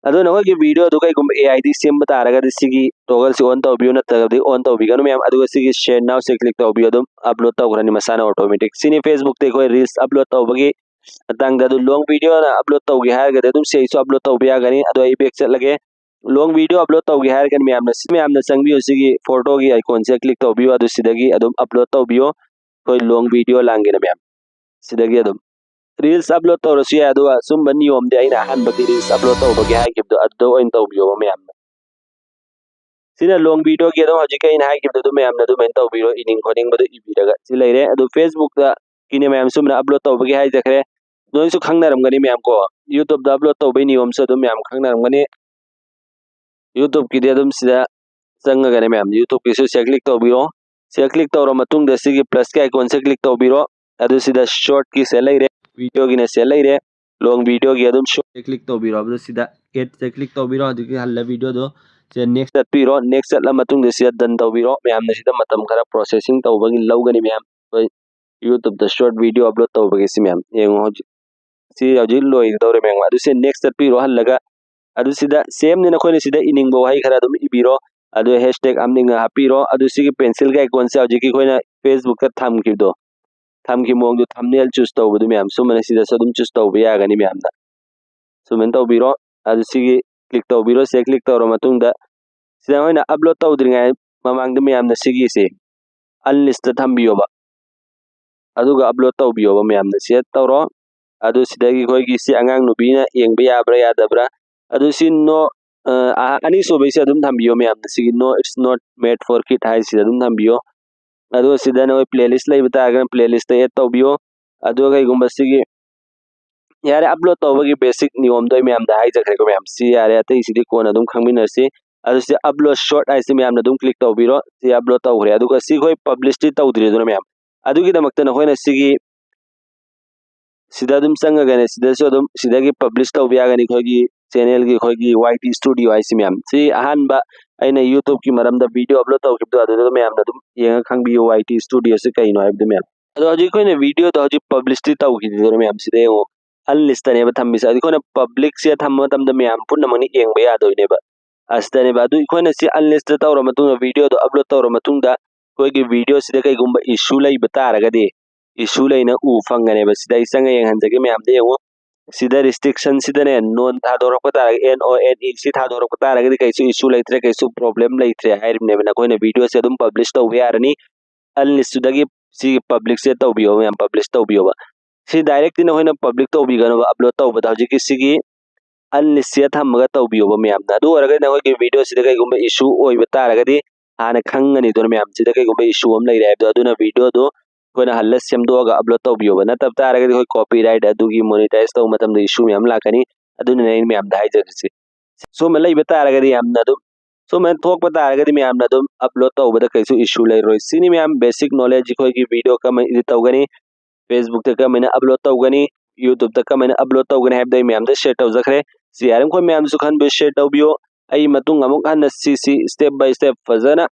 ꯑꯗꯣ ꯅꯈꯣꯏꯒꯤ ꯚꯤꯗꯤꯑꯣꯗꯨ ꯀꯩꯒꯨꯝꯕ ꯑꯦ ꯑꯥꯏꯗꯤ ꯁꯦꯝꯕ ꯇꯥꯔꯒꯗꯤ ꯁꯤꯒꯤ ꯇꯣꯒꯜꯁꯤ ꯑꯣꯟ ꯇꯧꯕꯤꯌꯨ, ꯅꯠꯇ꯭ꯔꯒꯗꯤ ꯑꯣꯟ ꯇꯧꯕꯤꯒꯅꯨ ꯃꯌꯥꯝ꯫ ꯑꯗꯨꯒ ꯁꯤꯒꯤ ꯁꯦꯌꯔ ꯅꯥꯎꯁꯦ ꯀ꯭ꯂꯤꯛ ꯇꯧꯕꯤꯌꯨ, ꯑꯗꯨꯝ ꯑꯞꯂꯣꯗ ꯇꯧꯈ꯭ꯔꯅꯤ ꯃꯁꯥꯅ ꯑꯣꯇꯣꯃꯦꯇꯤꯛ꯫ ꯁꯤꯅꯤ ꯐꯦꯁꯕꯨꯛꯇ ꯑꯩꯈꯣꯏ ꯔꯤꯜꯁ ꯑꯞꯂꯣꯗ ꯇꯧꯕꯒꯤ ꯃꯇꯥꯡꯗ꯫ ꯑꯗꯨ ꯂꯣꯡ ꯚꯤꯗꯤꯑꯣꯅ ꯑꯞꯂꯣꯗ ꯇꯧꯒꯦ ꯍꯥꯏꯔꯒꯗꯤ ꯑꯗꯨꯝ ꯁꯤ ꯑꯩꯁꯨ ꯑꯞꯂꯣꯗ ꯇꯧꯕ ꯌꯥꯒꯅꯤ꯫ ꯑꯗꯣ ꯑꯩ ꯕꯦꯛ ꯆꯠꯂꯒꯦ꯫ Long video upload ꯇꯧꯒꯦ ꯍꯥꯏꯔꯒꯅ ꯃꯌꯥꯝꯅ ꯁꯤ, ꯃꯌꯥꯝꯅ ꯆꯪꯕꯤꯌꯨ, ꯁꯤꯒꯤ photo ꯒꯤ icon ꯁꯦ click ꯇꯧꯕꯤꯌꯨ, ꯑꯗꯨ ꯁꯤꯗꯒꯤ ꯑꯗꯨꯝ upload ꯇꯧꯕꯤꯌꯣ꯫ ꯑꯩꯈꯣꯏ long video ꯂꯥꯡꯒꯦꯅ ꯃꯌꯥꯝ ꯁꯤꯗꯒꯤ ꯑꯗꯨꯝ reels upload ꯇꯧꯔꯁꯨ ꯌꯥꯏ꯫ ꯑꯗꯨꯒ ꯑꯁꯨꯝꯕ ꯅꯤꯌꯣꯝꯗꯤ ꯑꯩꯅ ꯑꯍꯥꯟꯕꯒꯤ reels upload ꯇꯧꯕꯒꯤ ꯍꯥꯏꯈꯤꯕꯗꯣ ꯑꯗꯨꯗ ꯑꯣꯏꯅ ꯇꯧꯕꯤꯌꯣꯕ ꯃꯌꯥꯝꯅ꯫ ꯁꯤꯅ long video ꯒꯤ ꯑꯗꯨꯝ ꯍꯧꯖꯤꯛꯀꯤ ꯑꯩꯅ ꯍꯥꯏꯈꯤꯕꯗꯣ ꯑꯗꯨꯝ ꯃꯌꯥꯝꯅ ꯑꯗꯨꯃꯥꯏꯅ ꯇꯧꯕꯤꯔꯣ, ꯏꯅꯤꯡ ꯈꯣꯠꯅꯤꯡꯕꯗꯣ ꯏꯕꯤꯔꯒ꯫ ꯁꯤ ꯂꯩꯔꯦ꯫ ꯑꯗꯨ Facebook ꯇ ꯀꯤꯅꯦ ꯃꯌꯥꯝ ꯁꯨꯝꯅ upload ꯇꯧꯕꯒꯤ ꯍꯥꯏꯖꯈ꯭ꯔꯦ꯫ ꯅꯣꯏꯁꯨ ꯈꯪꯅꯔꯝꯒꯅꯤ ꯃꯌꯥꯝ ꯀꯣ, YouTube ꯇ upload ꯇꯧꯕꯒꯤ ꯅꯤꯌꯣꯝꯁꯨ ꯑꯗꯨꯝ ꯃꯌꯥꯝ ꯈꯪꯅꯔꯝꯒꯅꯤ꯫ YouTube ꯀꯤꯗꯤ ꯑꯗꯨꯝ ꯁꯤꯗ ꯆꯪꯉꯒꯅꯦ ꯃꯌꯥꯝ, YouTube ꯀꯤꯁꯨ ꯁꯤꯗ click ꯇꯧꯕꯤꯔꯣ꯫ ꯁꯤꯗ click ꯇꯧꯔ ꯃꯇꯨꯡꯗ ꯁꯤꯒꯤ plus ꯀꯤ icon ꯁꯦ click ꯇꯧꯕꯤꯔꯣ꯫ ꯑꯗꯨ ꯁꯤꯗ short ꯀꯤꯁꯦ ꯂꯩꯔꯦ, video ꯒꯤꯅ ꯁꯤꯗ ꯂꯩꯔꯦ, long video ꯒꯤ ꯑꯗꯨꯝ short ꯁꯦ click ꯇꯧꯕꯤꯔꯣ꯫ ꯑꯗꯨ ꯁꯤꯗ add ꯁꯦ click ꯇꯧꯕꯤꯔꯣ꯫ ꯑꯗꯨꯒꯤ ꯍꯜꯂ video ꯗꯣ ꯁꯤꯗ next ꯆꯠꯄꯤꯔꯣ꯫ Next ꯆꯠꯂ ꯃꯇꯨꯡꯗ ꯁꯤꯗ done ꯇꯧꯕꯤꯔꯣ꯫ ꯃꯌꯥꯝꯅ ꯁꯤꯗ ꯃꯇꯝ ꯈꯔ processing ꯇꯧꯕꯒꯤ ꯂꯧꯒꯅꯤ ꯃꯌꯥꯝ꯫ ꯑꯩꯈꯣꯏ YouTube ꯇ short video upload ꯇꯧꯕꯒꯤ ꯁꯤ ꯃꯌꯥꯝ ꯌꯦꯡꯉꯣ꯫ ꯍꯧꯖꯤꯛ ꯁꯤ ꯍꯧꯖꯤꯛ ꯂꯣꯏꯒꯗꯧꯔꯦ ꯃꯌꯥꯝ꯫ ꯑꯗꯨ ꯁꯤ next ꯆꯠꯄꯤꯔꯣ ꯍꯜꯂꯒ꯫ ꯑꯗꯨ ꯁꯤꯗ same ꯅꯤꯅ ꯑꯩꯈꯣꯏꯅ ꯁꯤꯗ ꯏꯅꯤꯡꯕ ꯋꯥꯍꯩ ꯈꯔ ꯑꯗꯨꯝ ꯏꯕꯤꯔꯣ꯫ ꯑꯗꯨ hashtag ꯍꯥꯞꯅꯤꯡꯉ ꯍꯥꯞꯄꯤꯔꯣ꯫ ꯑꯗꯨ ꯁꯤꯒꯤ pencil ꯒꯤ icon ꯁꯦ ꯍꯧꯖꯤꯛꯀꯤ ꯑꯩꯈꯣꯏꯅ Facebook ꯇ ꯊꯝꯈꯤꯕꯗꯣ, ꯊꯝꯈꯤꯕ ꯃꯑꯣꯡꯗꯣ thumbnail choose ꯇꯧꯕꯗꯨ ꯃꯌꯥꯝ ꯁꯨꯝꯕꯅ ꯁꯤꯗꯁꯨ ꯑꯗꯨꯝ choose ꯇꯧꯕ ꯌꯥꯒꯅꯤ ꯃꯌꯥꯝꯅ꯫ ꯁꯨꯃꯥꯏꯅ ꯇꯧꯕꯤꯔꯣ꯫ ꯑꯗꯨ ꯁꯤꯒꯤ click ꯇꯧꯕꯤꯔꯣ꯫ ꯁꯤꯗ click ꯇꯧꯔ ꯃꯇꯨꯡꯗ ꯁꯤꯗ ꯑꯩꯈꯣꯏꯅ upload ꯇꯧꯗ꯭ꯔꯤꯉꯩ ꯃꯃꯥꯡꯗ ꯃꯌꯥꯝꯅ ꯁꯤꯒꯤꯁꯦ unlist ꯇ ꯊꯝꯕꯤꯌꯣꯕ꯫ ꯑꯗꯨꯒ upload ꯇꯧꯕꯤꯌꯣꯕ ꯃꯌꯥꯝꯅ꯫ ꯁꯤ ꯇꯧꯔꯣ꯫ ꯑꯗꯨ ꯁꯤꯗꯒꯤ ꯑꯩꯈꯣꯏꯒꯤ ꯁꯤ ꯑꯉꯥꯡ ꯅꯨꯄꯤꯅ ꯌꯦꯡꯕ ꯌꯥꯕ꯭ꯔꯥ ꯌꯥꯗꯕ꯭ꯔꯥ? ꯑꯗꯨ ꯁꯤ no, ꯑ, ꯑ, ꯑꯅꯤꯁꯨꯕꯩꯁꯦ ꯑꯗꯨꯝ ꯊꯝꯕꯤꯌꯣ ꯃꯌꯥꯝꯅ꯫ ꯁꯤꯒꯤ no, it's not made for kid ꯍꯥꯏꯁꯤꯗ ꯑꯗꯨꯝ ꯊꯝꯕꯤꯌꯣ꯫ ꯑꯗꯨꯒ ꯁꯤꯗ ꯅꯈꯣꯏ playlist ꯂꯩꯕ ꯇꯥꯔꯒꯅ playlist ꯇ add ꯇꯧꯕꯤꯌꯣ꯫ ꯑꯗꯨꯒ ꯀꯩꯒꯨꯝꯕ ꯁꯤꯒꯤ ꯌꯥꯔꯦ, upload ꯇꯧꯕꯒꯤ basic ꯅꯤꯌꯣꯝꯗꯣ ꯑꯩ ꯃꯌꯥꯝꯗ ꯍꯥꯏꯖꯈ꯭ꯔꯦꯀꯣ ꯃꯌꯥꯝ꯫ ꯁꯤ ꯌꯥꯔꯦ, ꯑꯇꯩꯁꯤꯗꯤ ꯀꯣꯟꯅ ꯑꯗꯨꯝ ꯈꯪꯃꯤꯟꯅꯔꯁꯤ꯫ ꯑꯗꯨ ꯁꯤ upload short ꯍꯥꯏꯁꯤ ꯃꯌꯥꯝꯅ ꯑꯗꯨꯝ click ꯇꯧꯕꯤꯔꯣ꯫ ꯁꯤ upload ꯇꯧꯈ꯭ꯔꯦ꯫ ꯑꯗꯨꯒ ꯁꯤ ꯑꯩꯈꯣꯏ publish ꯇꯤ ꯇꯧꯗ꯭ꯔꯤꯗꯅ ꯃꯌꯥꯝ꯫ ꯑꯗꯨꯒꯤꯗꯃꯛꯇ ꯅꯈꯣꯏꯅ ꯁꯤꯒꯤ ꯁꯤꯗ ꯑꯗꯨꯝ ꯆꯪꯉꯒꯅꯦ, ꯁꯤꯗꯁꯨ ꯑꯗꯨꯝ ꯁꯤꯗꯒꯤ publish ꯇꯧꯕ ꯌꯥꯒꯅꯤ꯫ ꯑꯩꯈꯣꯏꯒꯤ channel ꯒꯤ ꯑꯩꯈꯣꯏꯒꯤ Y T Studio ꯍꯥꯏꯁꯤ ꯃꯌꯥꯝ꯫ ꯁꯤ ꯑꯍꯥꯟꯕ ꯑꯩꯅ YouTube ꯀꯤ ꯃꯔꯝꯗ video upload ꯇꯧꯈꯤꯕꯗꯣ ꯑꯗꯨꯗ ꯃꯌꯥꯝꯅ ꯑꯗꯨꯝ ꯌꯦꯡꯉ ꯈꯪꯕꯤꯌꯨ Y T Studio ꯁꯤ ꯀꯩꯅꯣ ꯍꯥꯏꯕꯗꯣ ꯃꯌꯥꯝ꯫ ꯑꯗꯣ ꯍꯧꯖꯤꯛ ꯑꯩꯈꯣꯏꯅ video ꯗꯣ ꯍꯧꯖꯤꯛ publish ꯇꯤ ꯇꯧꯈꯤꯗꯣꯏꯅꯦ ꯃꯌꯥꯝ꯫ ꯁꯤꯗ ꯌꯦꯡꯉꯣ, unlist ꯇꯅꯦꯕ ꯊꯝꯃꯤꯁꯦ꯫ ꯑꯗꯨ ꯑꯩꯈꯣꯏꯅ public ꯁꯦ ꯊꯝꯕ ꯃꯇꯝꯗ ꯃꯌꯥꯝ ꯄꯨꯝꯅꯃꯛꯅ ꯌꯦꯡꯕ ꯌꯥꯗꯣꯏꯅꯦꯕ꯫ ꯑꯁꯤꯗꯅꯦꯕ꯫ ꯑꯗꯨ ꯑꯩꯈꯣꯏꯅ ꯁꯤ unlist ꯇ ꯇꯧꯔ ꯃꯇꯨꯡꯗ, video ꯗꯣ upload ꯇꯧꯔ ꯃꯇꯨꯡꯗ ꯑꯩꯈꯣꯏꯒꯤ video ꯁꯤꯗ ꯀꯩꯒꯨꯝꯕ issue ꯂꯩꯕ ꯇꯥꯔꯒꯗꯤ, issue ꯂꯩꯅ ꯎ ꯐꯪꯒꯅꯦꯕ꯫ ꯁꯤꯗ ꯑꯩ ꯆꯪꯉ ꯌꯦꯡꯍꯟꯖꯒꯦ ꯃꯌꯥꯝꯗ ꯌꯦꯡꯉꯣ꯫ ꯁꯤꯗ restriction ꯁꯤꯗꯅꯦ, non ꯊꯥꯗꯣꯔꯛꯄ ꯇꯥꯔꯒꯗꯤ, N O N E ꯁꯤ ꯊꯥꯗꯣꯔꯛꯄ ꯇꯥꯔꯒꯗꯤ ꯀꯩꯁꯨ issue ꯂꯩꯇ꯭ꯔꯦ, ꯀꯩꯁꯨ problem ꯂꯩꯇ꯭ꯔꯦ ꯍꯥꯏꯔꯤꯕꯅꯦꯕ꯫ ꯅꯈꯣꯏꯅ video ꯁꯦ ꯑꯗꯨꯝ publish ꯇꯧꯕ ꯌꯥꯔꯅꯤ, unlist ꯇꯨꯗꯒꯤ ꯁꯤꯒꯤ public ꯁꯦ ꯇꯧꯕꯤꯌꯣ ꯃꯌꯥꯝ, publish ꯇꯧꯕꯤꯌꯣꯕ꯫ ꯁꯤ direct ꯇꯤ ꯅꯈꯣꯏꯅ public ꯇꯧꯕꯤꯒꯅꯣꯕ upload ꯇꯧꯕꯗ, ꯍꯧꯖꯤꯛꯀꯤ ꯁꯤꯒꯤ unlist ꯁꯤꯗ ꯊꯝꯃꯒ ꯇꯧꯕꯤꯌꯣꯕ ꯃꯌꯥꯝꯅ꯫ ꯑꯗꯨ ꯑꯣꯏꯔꯒꯗꯤ ꯅꯈꯣꯏꯒꯤ video ꯁꯤꯗ ꯀꯩꯒꯨꯝꯕ issue ꯑꯣꯏꯕ ꯇꯥꯔꯒꯗꯤ ꯍꯥꯟꯅ ꯈꯪꯒꯅꯤꯗꯅ ꯃꯌꯥꯝ, ꯁꯤꯗ ꯀꯩꯒꯨꯝꯕ issue ꯑꯃ ꯂꯩꯔꯦ ꯍꯥꯏꯕꯗꯣ꯫ ꯑꯗꯨꯅ video ꯗꯨ ꯑꯩꯈꯣꯏꯅ ꯍꯜꯂ ꯁꯦꯝꯗꯣꯛꯑꯒ upload ꯇꯧꯕꯤꯌꯣꯕ꯫ ꯅꯠꯇꯕ ꯇꯥꯔꯒꯗꯤ ꯑꯩꯈꯣꯏ copyright ꯑꯗꯨꯒꯤ monetize ꯇꯧꯕ ꯃꯇꯝꯗ issue ꯃꯌꯥꯝ ꯂꯥꯛꯀꯅꯤ꯫ ꯑꯗꯨꯅꯅꯦ ꯑꯩꯅ ꯃꯌꯥꯝꯗ ꯍꯥꯏꯖꯔꯤꯁꯦ꯫ ꯁꯨꯝꯕ ꯂꯩꯕ ꯇꯥꯔꯒꯗꯤ ꯌꯥꯝꯅ ꯑꯗꯨꯝ, ꯁꯨꯝꯕ ꯊꯣꯛꯄ ꯇꯥꯔꯒꯗꯤ ꯃꯌꯥꯝꯅ ꯑꯗꯨꯝ upload ꯇꯧꯕꯗ ꯀꯩꯁꯨ issue ꯂꯩꯔꯣꯏ꯫ ꯁꯤꯅꯤ ꯃꯌꯥꯝ basic knowledge ꯑꯩꯈꯣꯏꯒꯤ video ꯀꯃꯥꯏꯅ edit ꯇꯧꯒꯅꯤ, Facebook ꯇ ꯀꯃꯥꯏꯅ upload ꯇꯧꯒꯅꯤ, YouTube ꯇ ꯀꯃꯥꯏꯅ upload ꯇꯧꯒꯅꯤ ꯍꯥꯏꯕꯗꯣ ꯑꯩ ꯃꯌꯥꯝꯗ share ꯇꯧꯖꯈ꯭ꯔꯦ꯫ ꯁꯤ ꯌꯥꯔꯤꯃꯈꯣꯏ ꯃꯌꯥꯝꯁꯨ ꯈꯟꯕꯤꯌꯨ, share ꯇꯧꯕꯤꯌꯨ꯫ ꯑꯩ ꯃꯇꯨꯡ ꯑꯃꯨꯛ ꯍꯟꯅ ꯁꯤꯁꯤ step by step ꯐꯖꯅ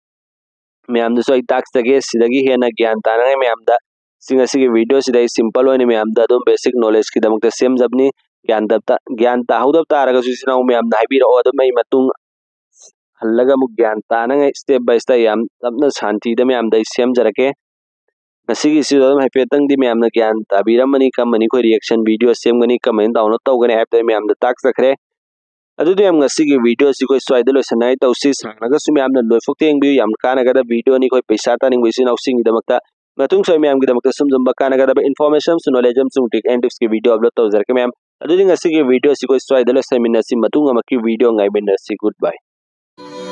ꯃꯌꯥꯝꯗꯁꯨ ꯑꯩ ꯇꯥꯛꯆꯒꯦ꯫ ꯁꯤꯗꯒꯤ ꯍꯦꯟꯅ ꯒ꯭ꯌꯥꯟ ꯇꯥꯅꯉꯥꯏ ꯃꯌꯥꯝꯗ ꯁꯤ ꯉꯁꯤꯒꯤ video ꯁꯤꯗ ꯑꯩ simple ꯑꯣꯏꯅ ꯃꯌꯥꯝꯗ ꯑꯗꯨꯝ basic knowledge ꯀꯤꯗꯃꯛꯇ ꯁꯦꯝꯖꯕꯅꯤ꯫ ꯒ꯭ꯌꯥꯟ ꯇꯞꯇ-, ꯒ꯭ꯌꯥꯟ ꯇꯥꯍꯧꯗꯕ ꯇꯥꯔꯒꯁꯨ ꯏꯆꯤꯟ ꯏꯅꯥꯎ ꯃꯌꯥꯝꯅ ꯍꯥꯏꯕꯤꯔꯛꯑꯣ, ꯑꯗꯨꯝ ꯑꯩ ꯃꯇꯨꯡ ꯍꯜꯂꯒ ꯑꯃꯨꯛ ꯒ꯭ꯌꯥꯟ ꯇꯥꯅꯉꯥꯏ step by step ꯌꯥꯝ ꯇꯞꯅ ꯁꯥꯟꯇꯤꯗ ꯃꯌꯥꯝꯗ ꯑꯩ ꯁꯦꯝꯖꯔꯛꯀꯦ꯫ ꯉꯁꯤꯒꯤꯁꯤꯗ ꯑꯗꯨꯝ ꯍꯥꯏꯐꯦꯠꯇꯪꯗꯤ ꯃꯌꯥꯝꯅ ꯒ꯭ꯌꯥꯟ ꯇꯥꯕꯤꯔꯝꯃꯅꯤ, ꯀꯔꯝꯕꯅꯤ ꯑꯩꯈꯣꯏ reaction video ꯁꯦꯝꯒꯅꯤ, ꯀꯔꯝꯕꯅ download ꯇꯧꯒꯅꯤ ꯍꯥꯏꯕꯗꯣ ꯑꯩ ꯃꯌꯥꯝꯗ ꯇꯥꯛꯆꯈ꯭ꯔꯦ꯫ ꯑꯗꯨꯗꯤ ꯌꯥꯝ ꯉꯁꯤꯒꯤ video ꯁꯤ ꯑꯩꯈꯣꯏ ꯁ꯭ꯋꯥꯏꯗ ꯂꯣꯏꯁꯟꯅꯉꯥꯏ ꯇꯧꯁꯤ꯫ ꯁꯥꯡꯂꯒꯁꯨ ꯃꯌꯥꯝꯅ ꯂꯣꯏꯐꯥꯎ ꯌꯦꯡꯕꯤꯌꯨ, ꯌꯥꯝ ꯀꯥꯟꯅꯒꯗꯕ video ꯅꯤ ꯑꯩꯈꯣꯏ ꯄꯩꯁꯥ ꯇꯥꯅꯤꯡꯕ ꯏꯆꯤꯟ ꯏꯅꯥꯎꯁꯤꯡꯒꯤꯗꯃꯛꯇ꯫ ꯃꯇꯨꯡꯁꯨ ꯑꯩ ꯃꯌꯥꯝꯒꯤꯗꯃꯛꯇ ꯁꯨꯝ ꯁꯨꯝꯕ ꯀꯥꯟꯅꯒꯗꯕ information ꯑꯃꯁꯨꯡ knowledge ꯑꯃꯁꯨꯡ trick and tips ꯀꯤ video upload ꯇꯧꯖꯔꯛꯀꯦ ꯃꯌꯥꯝ꯫ ꯑꯗꯨꯗꯤ ꯉꯁꯤꯒꯤ video ꯁꯤ ꯑꯩꯈꯣꯏ ꯁ꯭ꯋꯥꯏꯗ ꯂꯣꯏꯁꯟꯃꯤꯟꯅꯁꯤ, ꯃꯇꯨꯡ ꯑꯃꯛꯀꯤ video ꯉꯥꯏꯃꯤꯟꯅꯁꯤ꯫ Good bye꯫